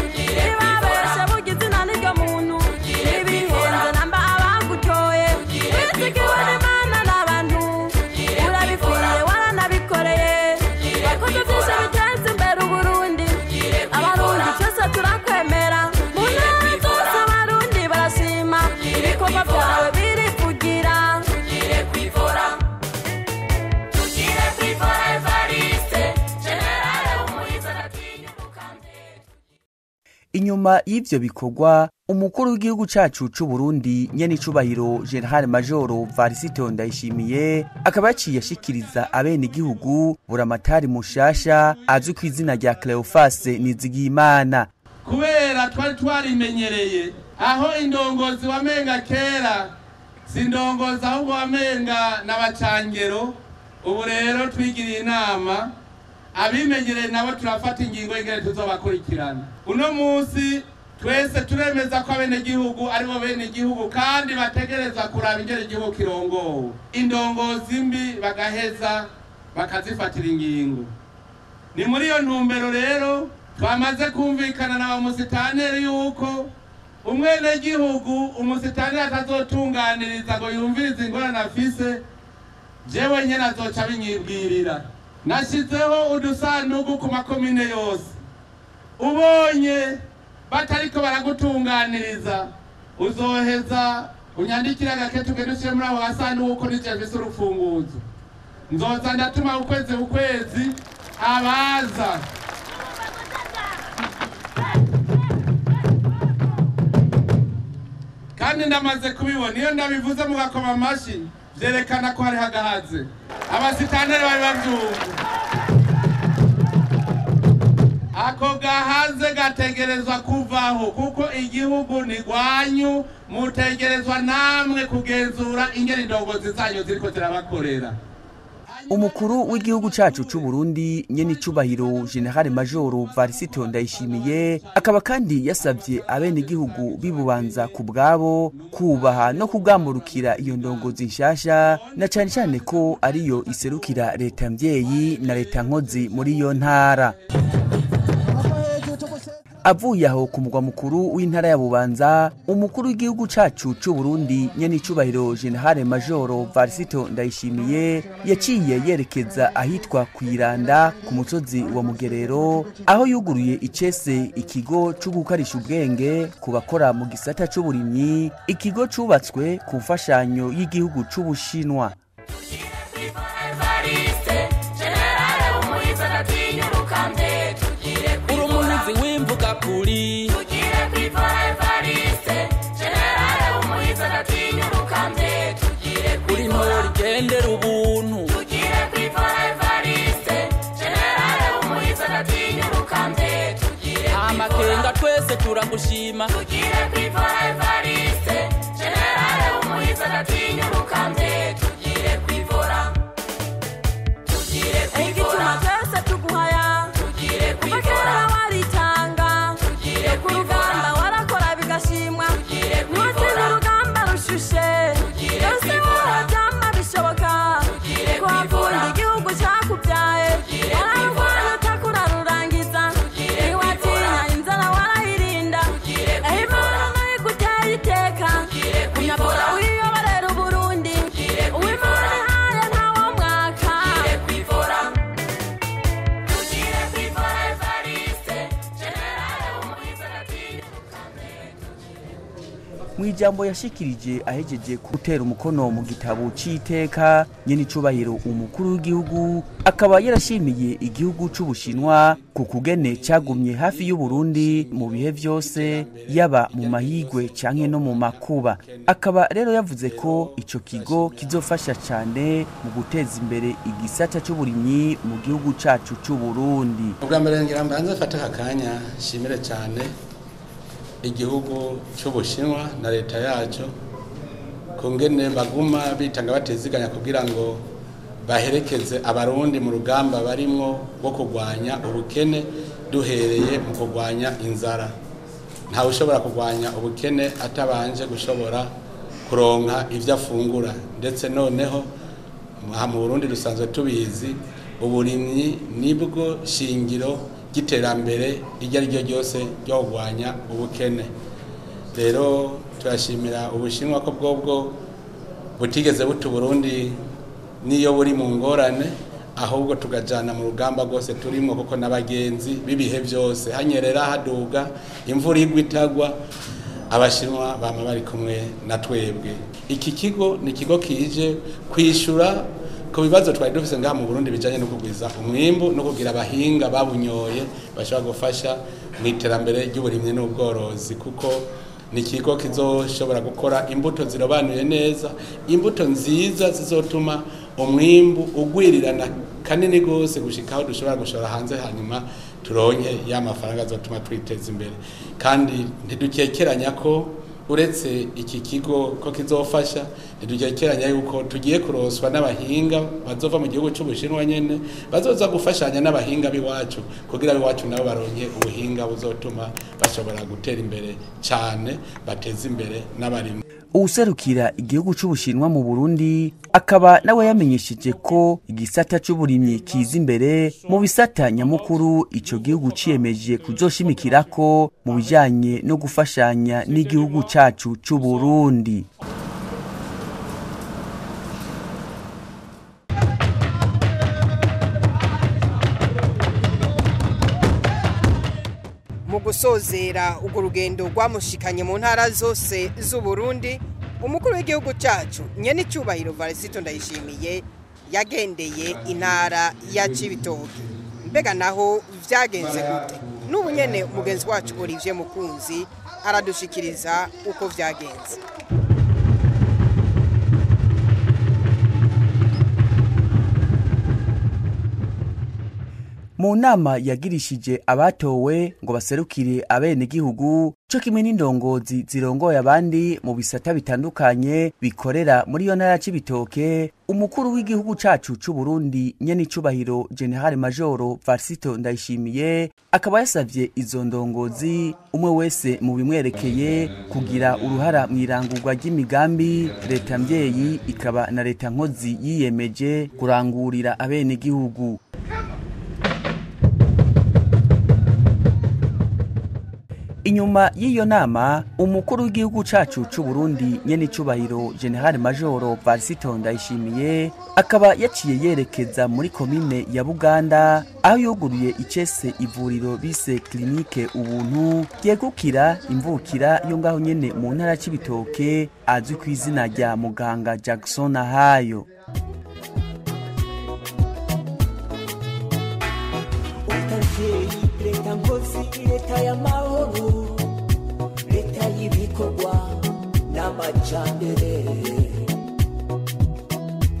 nibabeshe bugize izina n'iryo muntu, nibihenze namba abagutoye wizigiwe n'Imana n'abantu, urabikwiye waranabikoreye, wakoze vyinshi biteza imbere Uburundi, abarundi twese turakwemera, mu ntara zose abarundi barashima ibikorwa Inyuma y'ivyo bikorwa, umukuru w'igihugu cacu c'u Burundi nyenicubahiro General Major Varisito Ndayishimiye akaba yaciye ashikiriza abene igihugu buramatari mushasha azwi ku izina rya Cleophas Nizigiyimana. Kubera twari twarimenyereye aho indongozi wamenga kera si indongozi ahubwo wamenga n'abacangero, ubu rero twigiriye inama abimenyereye nabo turafata ingingo y'ingene tuzobakurikirana. Uno munsi twese turemeza ko abenegihugu aribo benegihugu kandi bategereza kuraba ingene igihugu kirongowe, indongozi mbi bagaheza bakazifatira ingingo. Ni muri iyo ntumbero rero twamaze kumvikana na ba musitaneri yuko umwenegihugu umusitaneri atazotunganiriza ngo yumvirize ingorane afise, jewe nyene azoca abinyibwirira. Nashizeho udusandugu ku makomine yose, ubonye batariko baragutunganiriza uzoheza unyandikira agakete ugende ushire muri ako gasandugu ko nije mfise urufunguzo. Nzoza ndatuma ukwezi ukwezi abaza. Kandi ndamaze kubibona, iyo ndabivuze mugakoma amashi vyerekana ko hariho agahaze. Abasitaneri bari bavyumva. Ako gahaze gategerezwa kuvaho kuko igihugu ni gwanyu, mutegerezwa namwe kugenzura ingene indongozi zanyu ziriko zirabakorera. Umukuru w'igihugu cacu c'u Burundi nyenicubahiro General Major Varisito Ndayishimiye akaba kandi yasavye abene igihugu bibubanza ku bwabo kubaha no kugamurukira iyo ndongozi nshasha, na cane cane ko ariyo iserukira leta mvyeyi na leta nkozi muri iyo ntara. Avuye aho ku mugwa mukuru w'intara ya Bubanza, umukuru w'igihugu cacu c'u Burundi nyenicubahiro General Major Varisito Ndayishimiye yaciye yerekeza ahitwa Kwiranda ku musozi wa Mugerero, aho yuguruye icese ikigo co gukarisha ubwenge ku bakora mu gisata c'uburimyi, ikigo cubatswe ku mfashanyo y'igihugu c'Ubushinwa. Kuri tugire kwivora Evariste Generale umuhiza atinyurukambe, tugire kwivora rigendera ubuntu, tugire kwivora Evariste Generale umuhiza atinyurukambe, tugire amakenga twese turagushima, tugire kwivora Evariste Generale umuhiza atinyurukambe, tugire kwivora, tugire kwivora twese tuguhaya, tugire kwivora kurugamba warakora bigashimwa, mwatsinda urugamba rushushe byose wowe bishoboka, kuhakunda igihugu cakubyaye wararurwanya utakurarurangiza, ntiwatinya inzara warayirinda, eho Imana nayo iguteye iteka, unyabura wiyoborera Uburundi, uw'Imana ihaye ntawo mwaka. Mwijambo yashikirije ahejeje gutera umukono mu gitabo c'iteka nyenicubahiro umukuru w'igihugu akaba yarashimiye igihugu c'Ubushinwa ku kugene cagumye hafi y'u Burundi mu bihe vyose, yaba mu mahigwe canke no mu makuba. Akaba rero yavuze ko ico kigo kizofasha cane mu guteza imbere igisata c'uburimyi mu gihugu cacu c'u Burundi. Ubwa mbere ngira mbanze mfate akanya nshimire cane igihugu c'Ubushinwa na leta yaco kungene baguma bitanga bateziganya kugira ngo baherekeze abarundi mu rugamba barimwo rwo kurwanya ubukene, duhereye mu kurwanya inzara. Ntawe ushobora kurwanya ubukene atabanje gushobora kuronka ivyo afungura, ndetse noneho mu Burundi dusanzwe tubizi uburimyi nibwo shingiro ry'iterambere iryo ari ryo ryose ryo kurwanya ubukene. Rero turashimira Ubushinwa ko bwobwo butigeze buta Burundi niyo buri mu ngorane, ahubwo tugajana mu rugamba rwose turimo, kuko n'abagenzi b'ibihe byose hanyerera haduga imvura igwa itagwa, Abashinwa bama bari kumwe na twebwe. Iki kigo ni ikigo kije kwishura Ku bibazo twari dufise ngaha mu Burundi bijanye no kugwiza umwimbu no kugira abahinga babunyoye bashobora gufasha mu iterambere ry'uburimyi n'ubworozi, kuko ni ikigo kizoshobora gukora imbuto zirobanuye neza, imbuto nziza zizotuma umwimbu ugwirirana kanini gose gushika aho dushobora gushora hanze, hanyuma turonke ya mafaranga azotuma twiteza imbere. Kandi ntidukekeranya ko uretse iki kigo ko kizofasha, ntidukekeranya yuko tugiye kuroswa n'abahinga bazova mu gihugu c'Ubushinwa nyene, bazoza gufashanya n'abahinga b'iwacu kugira abiwacu nabo baronke ubuhinga buzotuma bashobora gutera imbere cane, bateze imbere n'abarimyi. Uwuserukira igihugu c'Ubushinwa mu Burundi akaba nawe yamenyesheje ko igisata c'uburimyi kiza imbere mu bisata nyamukuru ico gihugu ciyemeje kuzoshimikirako mu bijanye no gufashanya n'igihugu cacu c'Uburundi. Mu gusozera urwo rugendo rwamushikanye mu ntara zose z'Uburundi, umukuru w'igihugu cyacu nyenicubahiro Varisito Ndayishimiye yagendeye intara ya Cibitoke. Mbega naho vyagenze gute? N'ubu nyene mugenzi wacu Olivier Mukunzi aradushikiriza uko vyagenze. Mu nama yagirishije abatowe ngo baserukire abenegihugu co kimwe n'indongozi zirongoye abandi mu bisata bitandukanye bikorera muri iyo ntara ya Cibitoke, umukuru w'igihugu cacu c'u Burundi nyenicubahiro General Major Varisito Ndayishimiye akaba yasavye izo ndongozi umwe wese mu bimwerekeye kugira uruhara mw'irangurwa ry'imigambi leta mvyeyi ikaba na leta nkozi yiyemeje kurangurira abenegihugu. Inyuma y'iyo nama, umukuru w'igihugu cacu c'u Burundi nyenicubahiro General Major Varisito Ndayishimiye akaba yaciye yerekeza muri komine ya Buganda aho yuguruye icese ivuriro bise Clinique Ubuntu ryegukira imvukira yo ngaho nyene mu ntara Cibitoke azwi ku izina rya muganga Jackson Ahayo. Leta nkozi, leta y'amahoro, leta y'ibikorwa n'amajambere,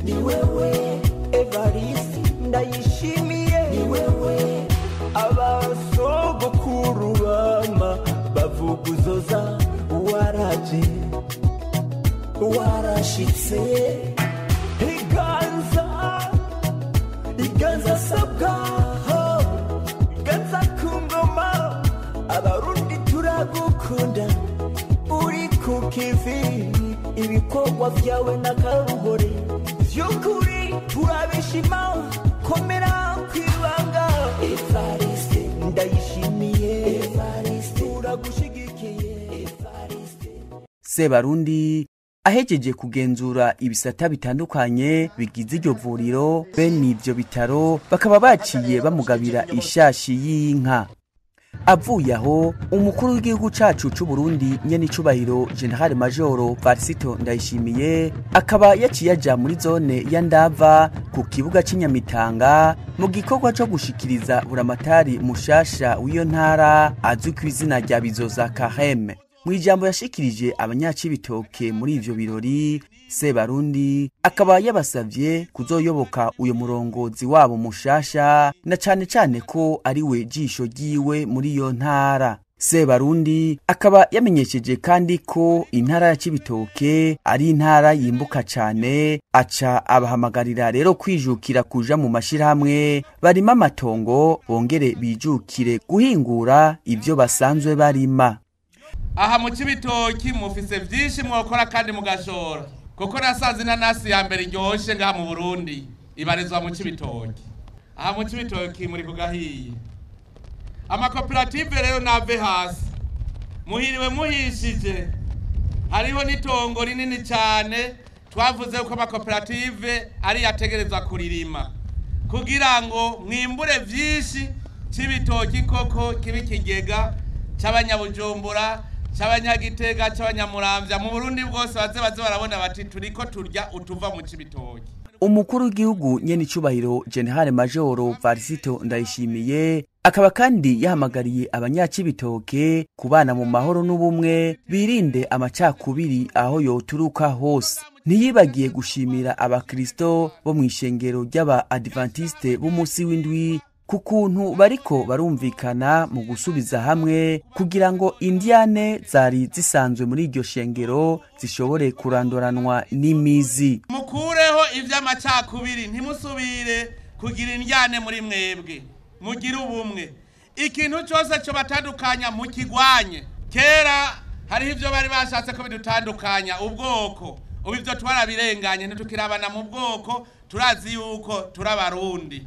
ni wewe Evariste Ndayishimiye, ni wewe abasogokuru bama bavuguzoza, waraje warashitse, iganza iganza sabwa kungoma, abarundi turagukunda, uri ku kivi, ibikorwa vyawe n'akaruhore vy'ukuri turabishima, komera kwibanga. Evariste Ndayishimiye, Evariste turagushigikiye, Evariste. Sebarundi ahejeje kugenzura ibisata bitandukanye bigize iryo vuriro bene ivyo bitaro bakaba baciye bamugabira ishashi y'inka. Avuye aho, umukuru w'igihugu cacu c'u Burundi nyenicubahiro General Major Varisito Ndayishimiye akaba yaciye aja muri zone ya Ndava ku kibuga c'Inyamitanga mu gikorwa co gushikiriza buramatari mushasha w'iyo ntara azwi ku izina rya Bizoza Kareme. Mu ijambo yashikirije abanyacibitoke muri ivyo birori, Sebarundi akaba yabasavye kuzoyoboka uyo murongozi wabo mushasha na cane cane ko ari we jisho ryiwe muri iyo ntara. Sebarundi akaba yamenyesheje kandi ko intara ya Cibitoke ari intara yimbuka cane, aca abahamagarira rero kwijukira kuja mu mashirahamwe barima amatongo bongere bijukire guhingura ivyo basanzwe barima. Aha mu Cibitoki mufise vyinshi mwokora kandi mugashora, kuko nasanze inanasi ya mbere iryoshe ngaha mu Burundi ibarizwa mu Cibitoki. Aha mu Cibitoki muri kugahiye amakoperative rero nave hasi, muhiriwe muhishije. Hariho n'itongo rinini cyane twavuze ko amakoperative ari yategerezwa kuririma kugira ngo mwimbure vyinshi. Cibitoki koko kibi kigega c'abanyabujumbura, c'abanyagitega, c'abanyamuramvya mu Burundi bwose, baze barabona bati turiko turya utuva mu Cibitoki. Umukuru w'igihugu nyene icubahiro General Major Varisito Ndayishimiye akaba kandi yahamagariye abanyacibitoke kubana mu mahoro n'ubumwe, birinde amacakubiri aho yoturuka hose. Ntiyibagiye gushimira abakristo bo mu ishengero ry'aba Adventiste b'umunsi w'indwi ku kuntu bariko barumvikana mu gusubiza hamwe kugira ngo indiane zari zisanzwe muri iryo shengero zishobore kuranduranwa n'imizi. Mukureho ivy'amacakubiri, ntimusubire kugira indyane muri mwebwe, mugire ubumwe. Ikintu cyose cyo batandukanya mukigwanye. Kera hariho ivyo bari bashatse ko bidutandukanya ubwoko, ubu ivyo twarabirenganye, ntitukirabana mu bwoko, turazi yuko turabarundi.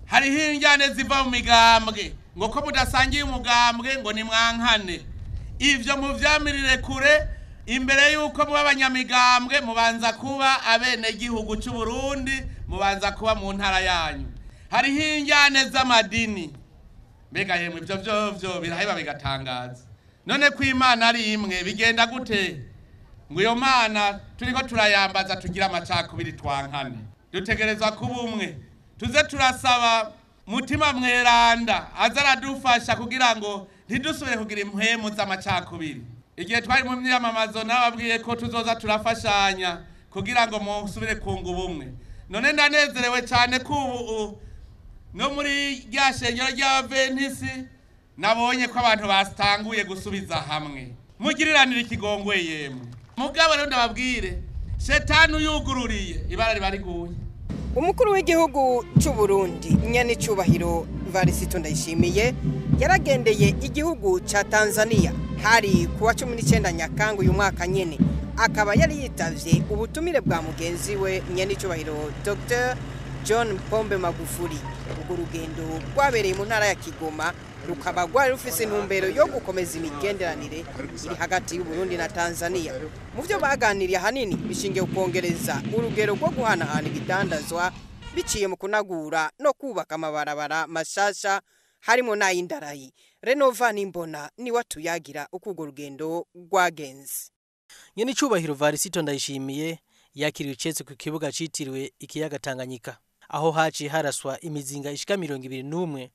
Hariho injyane ziva mu migambwe, ngo ko mudasangiye umugambwe ngo ni mwankane. Ivyo muvyamirire kure. Imbere yuko muba abanyamigambwe mubanza kuba abenegihugu c'u Burundi, mubanza kuba mu ntara yanyu. Hariho injyane z'amadini, mbega yemwe ivyo vyovyo biraheba bigatangaza. None ko Imana ari imwe bigenda gute ngo iyo Mana turiko turayambaza tugira amacakubiri twankane? Dutegerezwa kuba umwe. Tuze turasaba Mutima Mweranda aza aradufasha kugira ngo ntidusubire kugira impwemu z'amacakubiri. Igihe twari mu myamamazo nababwiye ko tuzoza turafashanya kugira ngo musubire kunga ubumwe. None ndanezerewe cyane ko ubu no muri rya shengero ry'Abaventisi nabonye ko abantu batanguye gusubiza hamwe. Mugiriranire ikigongwe yemwe. Mugabo rero ndababwire, shetani uyugururiye ibara riba riguye. Umukuru w'igihugu cy'u Burundi nyenicubahiro Varisito Ndayishimiye yaragendeye igihugu ca Tanzania hari kuwa 19 Nyakanga uyu mwaka nyene, akaba yari yitavye ubutumire bwa mugenzi we nyenicubahiro Dr John Pombe Magufuli. Urwo rugendo rwabereye mu ntara ya Kigoma rukaba rwari rufise intumbero yo gukomeza imigenderanire iri hagati y'u Burundi na Tanzania. Mu byo baganiriye ahanini bishingiye ukongereza urugero rwo guhanahana ibidandazwa biciye mu kunagura no kubaka amabarabara mashasha harimo n'ay'indarayi. Renova Nimbona niwe atuyagira uko urwo rugendo rwagenze. Nyene icubahiro Varisito Ndayishimiye yakiriwe icetse ku kibuga citiriwe ikiyaga Tanganyika, aho haciye haraswa imizinga ishika 21.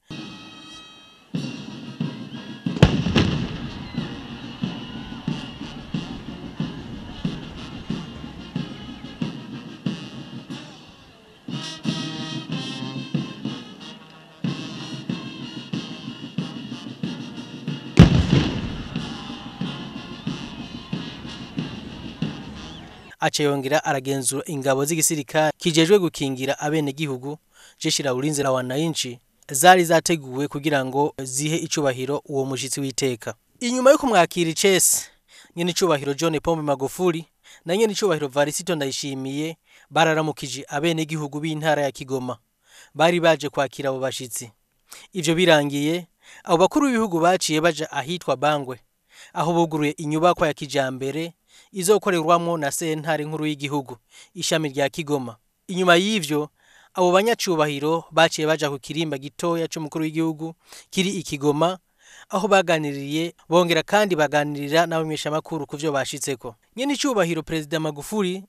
Aca yongera aragenzura ingabo z'igisirikare kijejwe gukingira abenegihugu, jeshi la ulinzi la wananchi, zari zateguwe kugira ngo zihe icubahiro uwo mushitsi w'iteka. Inyuma yo kumwakira icese, nyene icubahiro John Pombe Magufuli na nyene icubahiro Varisito Ndayishimiye bararamukije abenegihugu b'intara ya Kigoma bari baje kwakira abo bashitsi. Ivyo birangiye, abo bakuru b'ibihugu baciye baja ahitwa Bangwe, aho buguruye inyubakwa ya kijambere izokorerwamwo na sentare nkuru y'igihugu ishami rya Kigoma. Inyuma y'ivyo, abo banyacubahiro baciye baja ku kirimba gitoya c'umukuru w'igihugu kiri i Kigoma, aho baganiriye bongera kandi baganirira n'abamenyeshamakuru ku vyo bashitseko. Nyene icubahiro Perezida Magufuli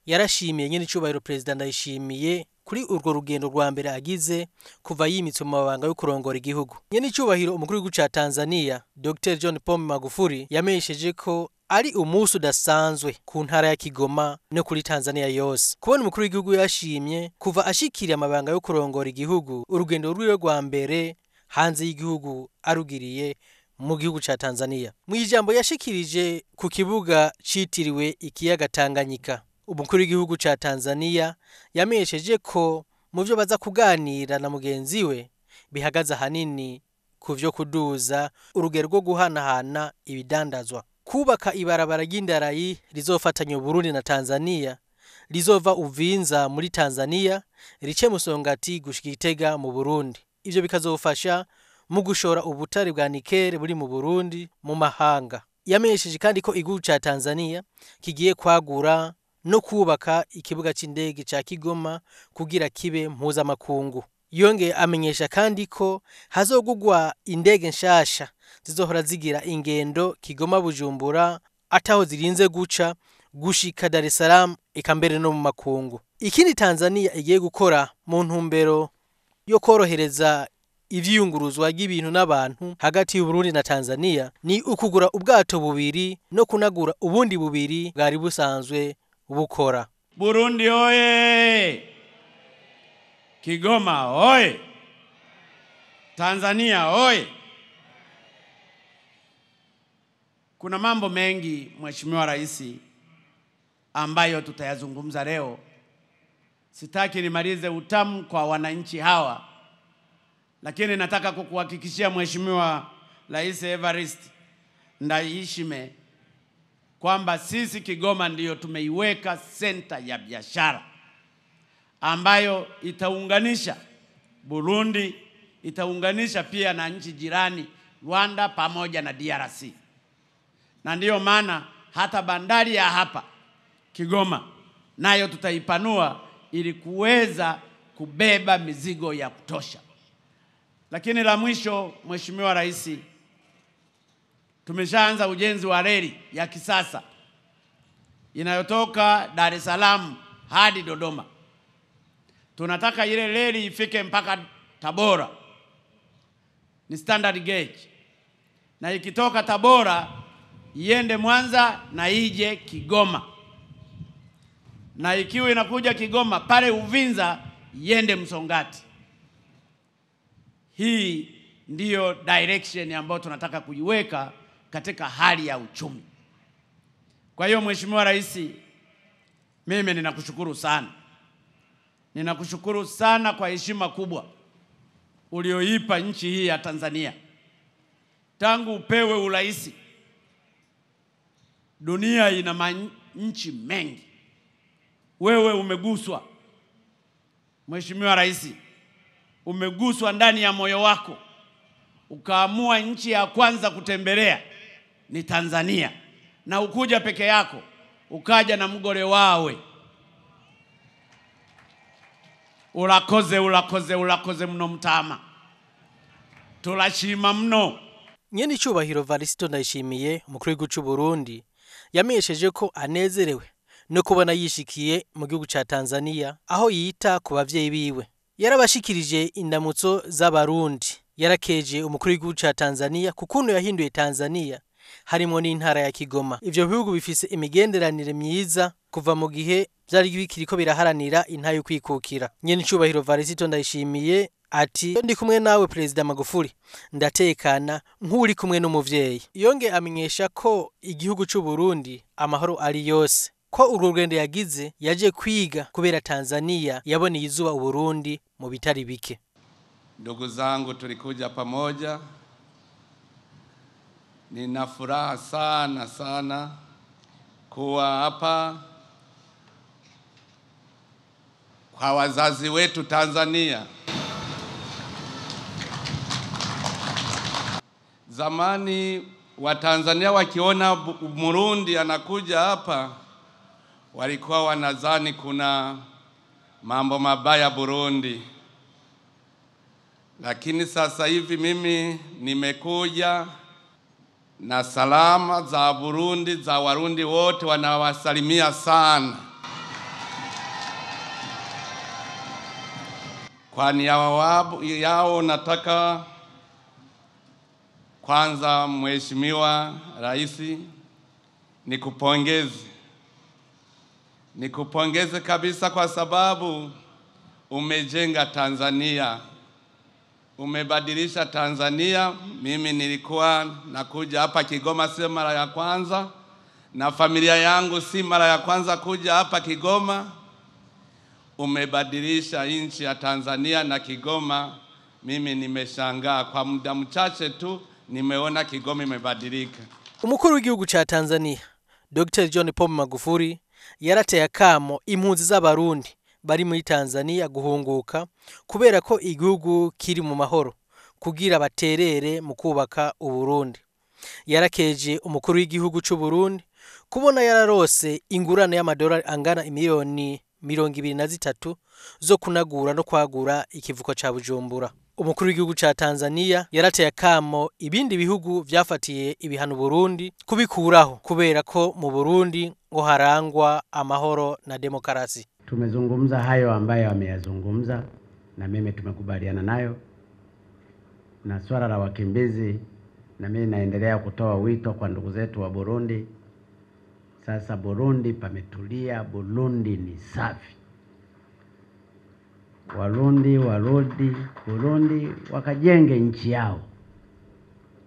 yarashimiye nyene icubahiro Perezida Ndayishimiye kuri urwo rugendo rwa mbere agize kuva yimitse mu mabanga yo kurongora igihugu. Nyene icubahiro umukuru w'igihugu ca Tanzania Dr John Pombe Magufuli yamenyesheje ko ari umunsi udasanzwe ku ntara ya Kigoma no kuri Tanzania yose. Kubona umukuru w'igihugu yashimye kuva ashikiriye amabanga yo kurongora igihugu, urugendo rwiwe rwa mbere hanze y'igihugu arugiriye mu gihugu ca Tanzania. Mu ijambo yashikirije ku kibuga citiriwe ikiyaga Tanganyika, umukuru w'igihugu ca Tanzania yamenyesheje ko mu vyo baza kuganira na mugenzi we bihagaze ahanini ku vyo kuduza urugero rwo guhanahana ibidandazwa, kubaka ibarabara ry'indarayi rizofatanya Burundi na Tanzania, rizova Uvinza muri Tanzania rice Musongati gushika Gitega mu Burundi. Ivyo bikazofasha mu gushora ubutare bwa nikele buri mu Burundi mu mahanga. Yamenyesheje kandi ko igihugu ca Tanzania kigiye kwagura no kubaka ikibuga c'indege ca Kigoma kugira kibe mpuzamakungu. Yongeye amenyesha kandi ko hazogugwa indege nshasha zizohora zigira ingendo Kigoma Bujumbura ataho zirinze guca gushika Dar es Salaam eka mbere no mu makungu. Ikindi Tanzania igiye gukora mu ntumbero yo korohereza ivyiyunguruzwa ry'ibintu n'abantu hagati y'u Burundi na Tanzania ni ukugura ubwato bubiri no kunagura ubundi bubiri bwari busanzwe bukora. Burundi oye! Kigoma oye! Tanzania oye! Kuna mambo mengi, Mheshimiwa Rais, ambayo tutayazungumza leo. Sitaki nimalize utamu kwa wananchi hawa, lakini nataka kukuhakikishia Mheshimiwa Rais Evariste Ndayishimiye kwamba sisi Kigoma ndiyo tumeiweka senta ya biashara ambayo itaunganisha Burundi, itaunganisha pia na nchi jirani Rwanda pamoja na DRC. Na ndiyo maana hata bandari ya hapa Kigoma nayo tutaipanua ili kuweza kubeba mizigo ya kutosha. Lakini la mwisho, Mheshimiwa Rais, tumeshaanza ujenzi wa reli ya kisasa inayotoka Dar es Salaam hadi Dodoma. Tunataka ile reli ifike mpaka Tabora, ni standard gauge, na ikitoka Tabora iende Mwanza na ije Kigoma, na ikiwa inakuja Kigoma pale Uvinza iende Msongati. Hii ndiyo direction ambayo tunataka kuiweka katika hali ya uchumi. Kwa hiyo Mheshimiwa Rais, mimi ninakushukuru sana. Ninakushukuru sana kwa heshima kubwa ulioipa nchi hii ya Tanzania. Tangu upewe urais, dunia ina nchi mengi. Wewe umeguswa, Mheshimiwa Rais, umeguswa ndani ya moyo wako, ukaamua nchi ya kwanza kutembelea ni Tanzania. Na ukuja peke yako, ukaja na mgore wawe. Ulakoze, ulakoze, ulakoze mno mtama. Tulashima mno. Nyeni cubahiro Varisito Ndayishimiye, umukuru w'igihugu c'u Burundi, yamenyesheje ko anezerewe no kubona yishikiye mu gihugu ca Tanzania aho yita ku bavyeyi biwe. Yarabashikirije indamutso z'abarundi. Yarakeje umukuru w'igihugu ca Tanzania kukuntu yahinduye Tanzania harimo n'intara ya Kigoma. Ivyo bihugu bifise imigenderanire myiza kuva mu gihe vyari bikiriko biraharanira intayo kwikukira. Nyene cubahiro Varisito Ndayishimiye ati ndi kumwe nawe President Magufuli, ndatekana nk'uri kumwe n'umuvyeyi. Yonge amenyesha ko igihugu c'u Burundi amahoro ari yose, ko urwo rugendo yagize yaje kwiga kubera Tanzania yaboneye izuba u Burundi mu bitari bike. Ndugu zangu, tulikuja pamoja. Nina furaha sana sana kuwa hapa kwa wazazi wetu Tanzania. Zamani wa Tanzania wakiona Murundi anakuja hapa walikuwa wanazani kuna mambo mabaya Burundi. Lakini sasa hivi mimi nimekuja na salama za Burundi, za Warundi wote wanawasalimia sana. Kwa niaba yao nataka kwanza, Mheshimiwa Rais, nikupongeze. Nikupongeze kabisa kwa sababu umejenga Tanzania. Umebadilisha Tanzania. Mimi nilikuwa nakuja hapa Kigoma si mara ya kwanza, na familia yangu si mara ya kwanza kuja hapa Kigoma. Umebadilisha nchi ya Tanzania na Kigoma. Mimi nimeshangaa kwa muda mchache tu nimeona Kigoma imebadilika. Umukuru w'igihugu ca Tanzania Dr. John Pombe Magufuli yarateye akamo impunzi z'abarundi bari muri Tanzania guhunguka kubera ko igihugu kiri mu mahoro kugira baterere mu kubaka Uburundi. Yarakeje umukuru w'igihugu c'u Burundi kubona yararose ingurane y'amadolari angana imiliyoni 23 zo kunagura no kwagura ikivuko ca Bujumbura. Umukuru w'igihugu ca Tanzania yarateye akamo ibindi bihugu vyafatiye ibihano Burundi kubikuraho kubera ko mu Burundi ngo harangwa amahoro na demokarasi. Tumezungumza hayo ambayo ameyazungumza na mimi tumekubaliana nayo, na swala la wakimbizi na mimi naendelea kutoa wito kwa ndugu zetu wa Burundi. Sasa Burundi pametulia, Burundi ni safi. Warundi warudi Burundi wakajenge nchi yao.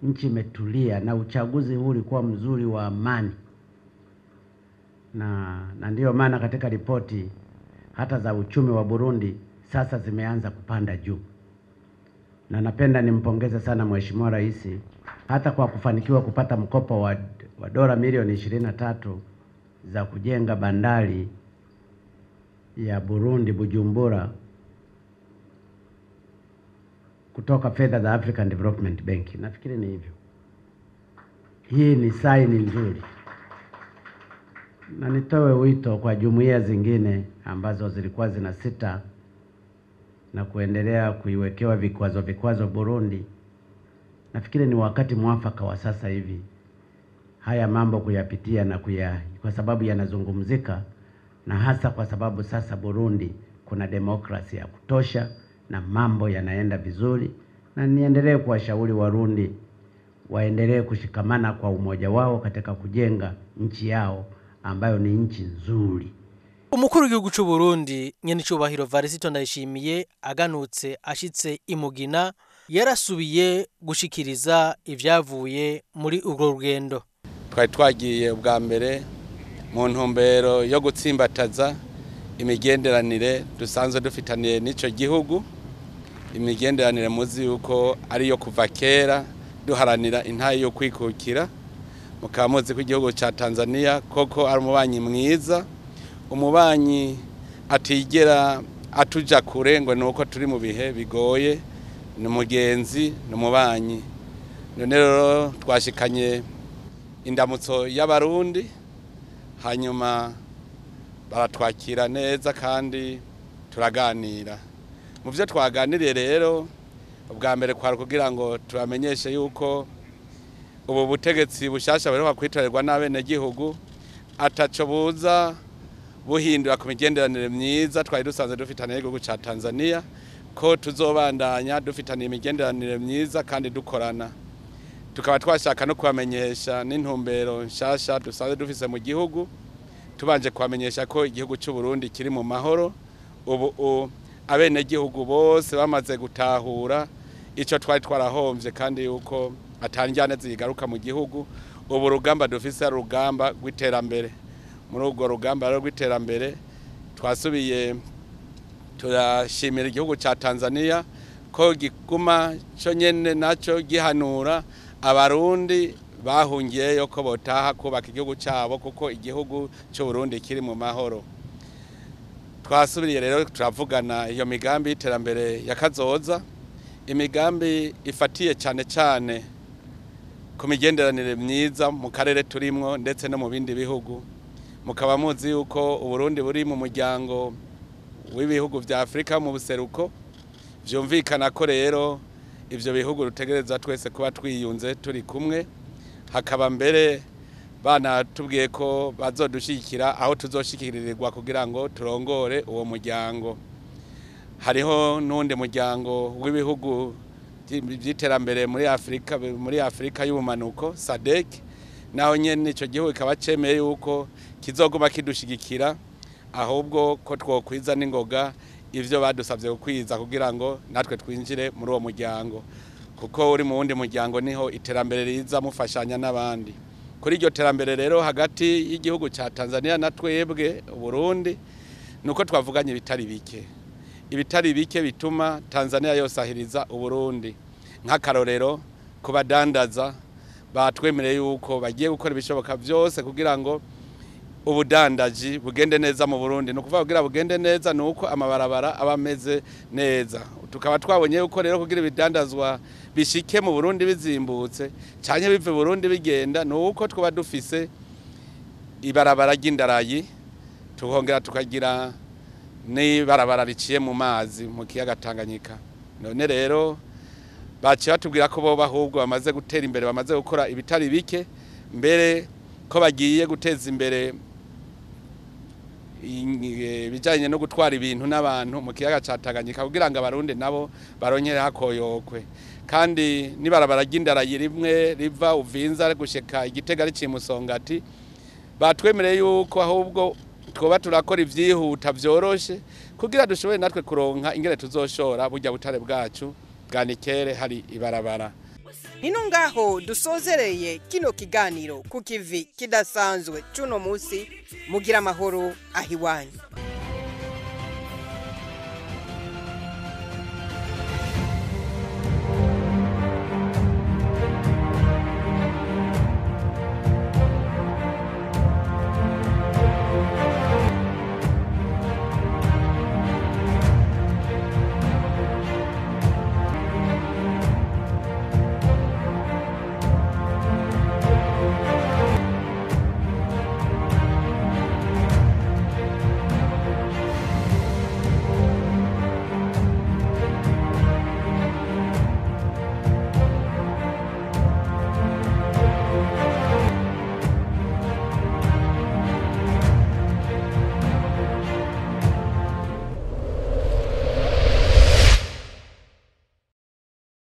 Nchi imetulia na uchaguzi huu ulikuwa mzuri wa amani. Na ndiyo maana katika ripoti hata za uchumi wa Burundi sasa zimeanza kupanda juu. Na napenda nimpongeze sana Mheshimiwa Rais hata kwa kufanikiwa kupata mkopo wa dola milioni 23 za kujenga bandari ya Burundi Bujumbura kutoka fedha za African Development Bank. Nafikiri ni hivyo. Hii ni saini nzuri. Na nitoe wito kwa jumuiya zingine ambazo zilikuwa zinasita na kuendelea kuiwekewa vikwazo Burundi. Nafikiri ni wakati mwafaka wa sasa hivi haya mambo kuyapitia na kwa sababu yanazungumzika, na hasa kwa sababu sasa Burundi kuna demokrasia ya kutosha na mambo yanaenda vizuri. Na niendelee kuwashauri Warundi waendelee kushikamana kwa umoja wao katika kujenga nchi yao ambayo ni nchi nzuri. Umukuru w'igihugu c'u Burundi nyenicubahiro Varisito Ndayishimiye aganutse ashitse imugina yarasubiye gushikiriza ivyavuye muri urwo rugendo. Twari twagiye ubwa mbere mu ntumbero yo gutsimbataza imigenderanire dusanzwe dufitaniye n'ico gihugu, imigenderanire muzi yuko ariyo kuva kera duharanira intaye yo kwikukira. Mukaba muzi ko igihugu ca Tanzania koko ari umubanyi mwiza, umubanyi atigera atuja kure ngo nuko turi mu bihe bigoye, ni umugenzi, ni umubanyi. None rero twashikanye indamutso y'Abarundi, hanyuma baratwakira neza kandi turaganira. Mu byo twaganiriye rero ubwa mbere kwari kugira ngo tubamenyeshe yuko ubu butegetsi bushasha buheruka kwitorerwa n'abenegihugu ataco buza buhindura ku migenderanire myiza twari dusanzwe dufitaniye n'igihugu ca Tanzania, ko tuzobandanya dufitaniye imigenderanire myiza kandi dukorana. Tukaba twashaka no kubamenyesha n'intumbero nshasha dusanzwe dufise mu gihugu, tubanje kubamenyesha ko igihugu c'u Burundi kiri mu mahoro. Ubu abenegihugu bose bamaze gutahura ico twari twarahomvye kandi yuko atanjyane zigaruka mu gihugu. Ubu rugamba dufise ari rugamba rw'iterambere. Muri urwo rugamba rw'iterambere twasubiye turashimira igihugu ca Tanzania ko giguma cyo nyene naco gihanura Abarundi bahungiyeyo ko botaha kubaka igihugu cabo kuko igihugu c'u Burundi kiri mu mahoro. Twasubiriye rero turavugana iyo migambi y'iterambere ya kazoza, imigambi ifatiye cyane cyane ku migenderanire myiza mu karere turimwo ndetse no mu bindi bihugu. Mukaba muzi yuko Uburundi buri mu muryango w'ibihugu vya Afrika mu buseruko, vyumvikana ko rero ivyo bihugu rutegereza twese kuba twiyunze turi kumwe. Hakaba mbere bana tubwiye ko bazodushikira aho tuzoshikiririrwa kugira ngo turongore uwo muryango. Hariho n'undi muryango w'ibihugu by'iterambere muri Afrika y'ubumanuko SADC, naho nyene ico gihugu kikaba cemeye yuko kizoguma kidushigikira, ahubwo ko twokwiza n'ingoga ivyo badusavye gukwiza kugira ngo natwe twinjire muri uwo muryango, kuko uri mu wundi muryango niho iterambere riza mufashanya n'abandi. Kuri iryo terambere rero hagati y'igihugu ca Tanzania na twebwe Burundi nuko twavuganye ibitari bike bituma Tanzania yosahiriza Uburundi. Nk'akarorero kubadandaza batwemereye yuko bagiye gukora ibishoboka byose kugira ngo ubudandaji bugende neza mu Burundi. No kuvuga kugira bugende neza nuko amabarabara aba ameze neza. Tukaba twabonye yuko rero kugira ibidandazwa bishike mu Burundi bizimbutse canke bive Burundi bigenda nuko twaba dufise ibarabara ry'indarayi, tuhongera tukagira n'ibarabara riciye mu mazi mu kiyaga Tanganyika. None rero baciye batubwira ko bo bahubwo bamaze gutera imbere, bamaze gukora ibitari bike, mbere ko bagiye guteza imbere Ibijanye no gutwara ibintu n'abantu mu kiyaga ca Tanganyika kugira ngo abarundi nabo baronkere hakoyokwe, kandi nibarabara ry'indarayi rimwe riva Uvinza gushika Igitega riciye Musongati, batwemereye yuko ahubwo twoba turakora ivyihuta vyoroshe kugira dushobore natwe kuronka ingene tuzoshora burya butare bwacu bwa nikere hari ibarabara. Nino ngaho dusozereye kino kiganiro ku kivi kidasanzwe cuno musi. Mugira amahoro ahiwanyu.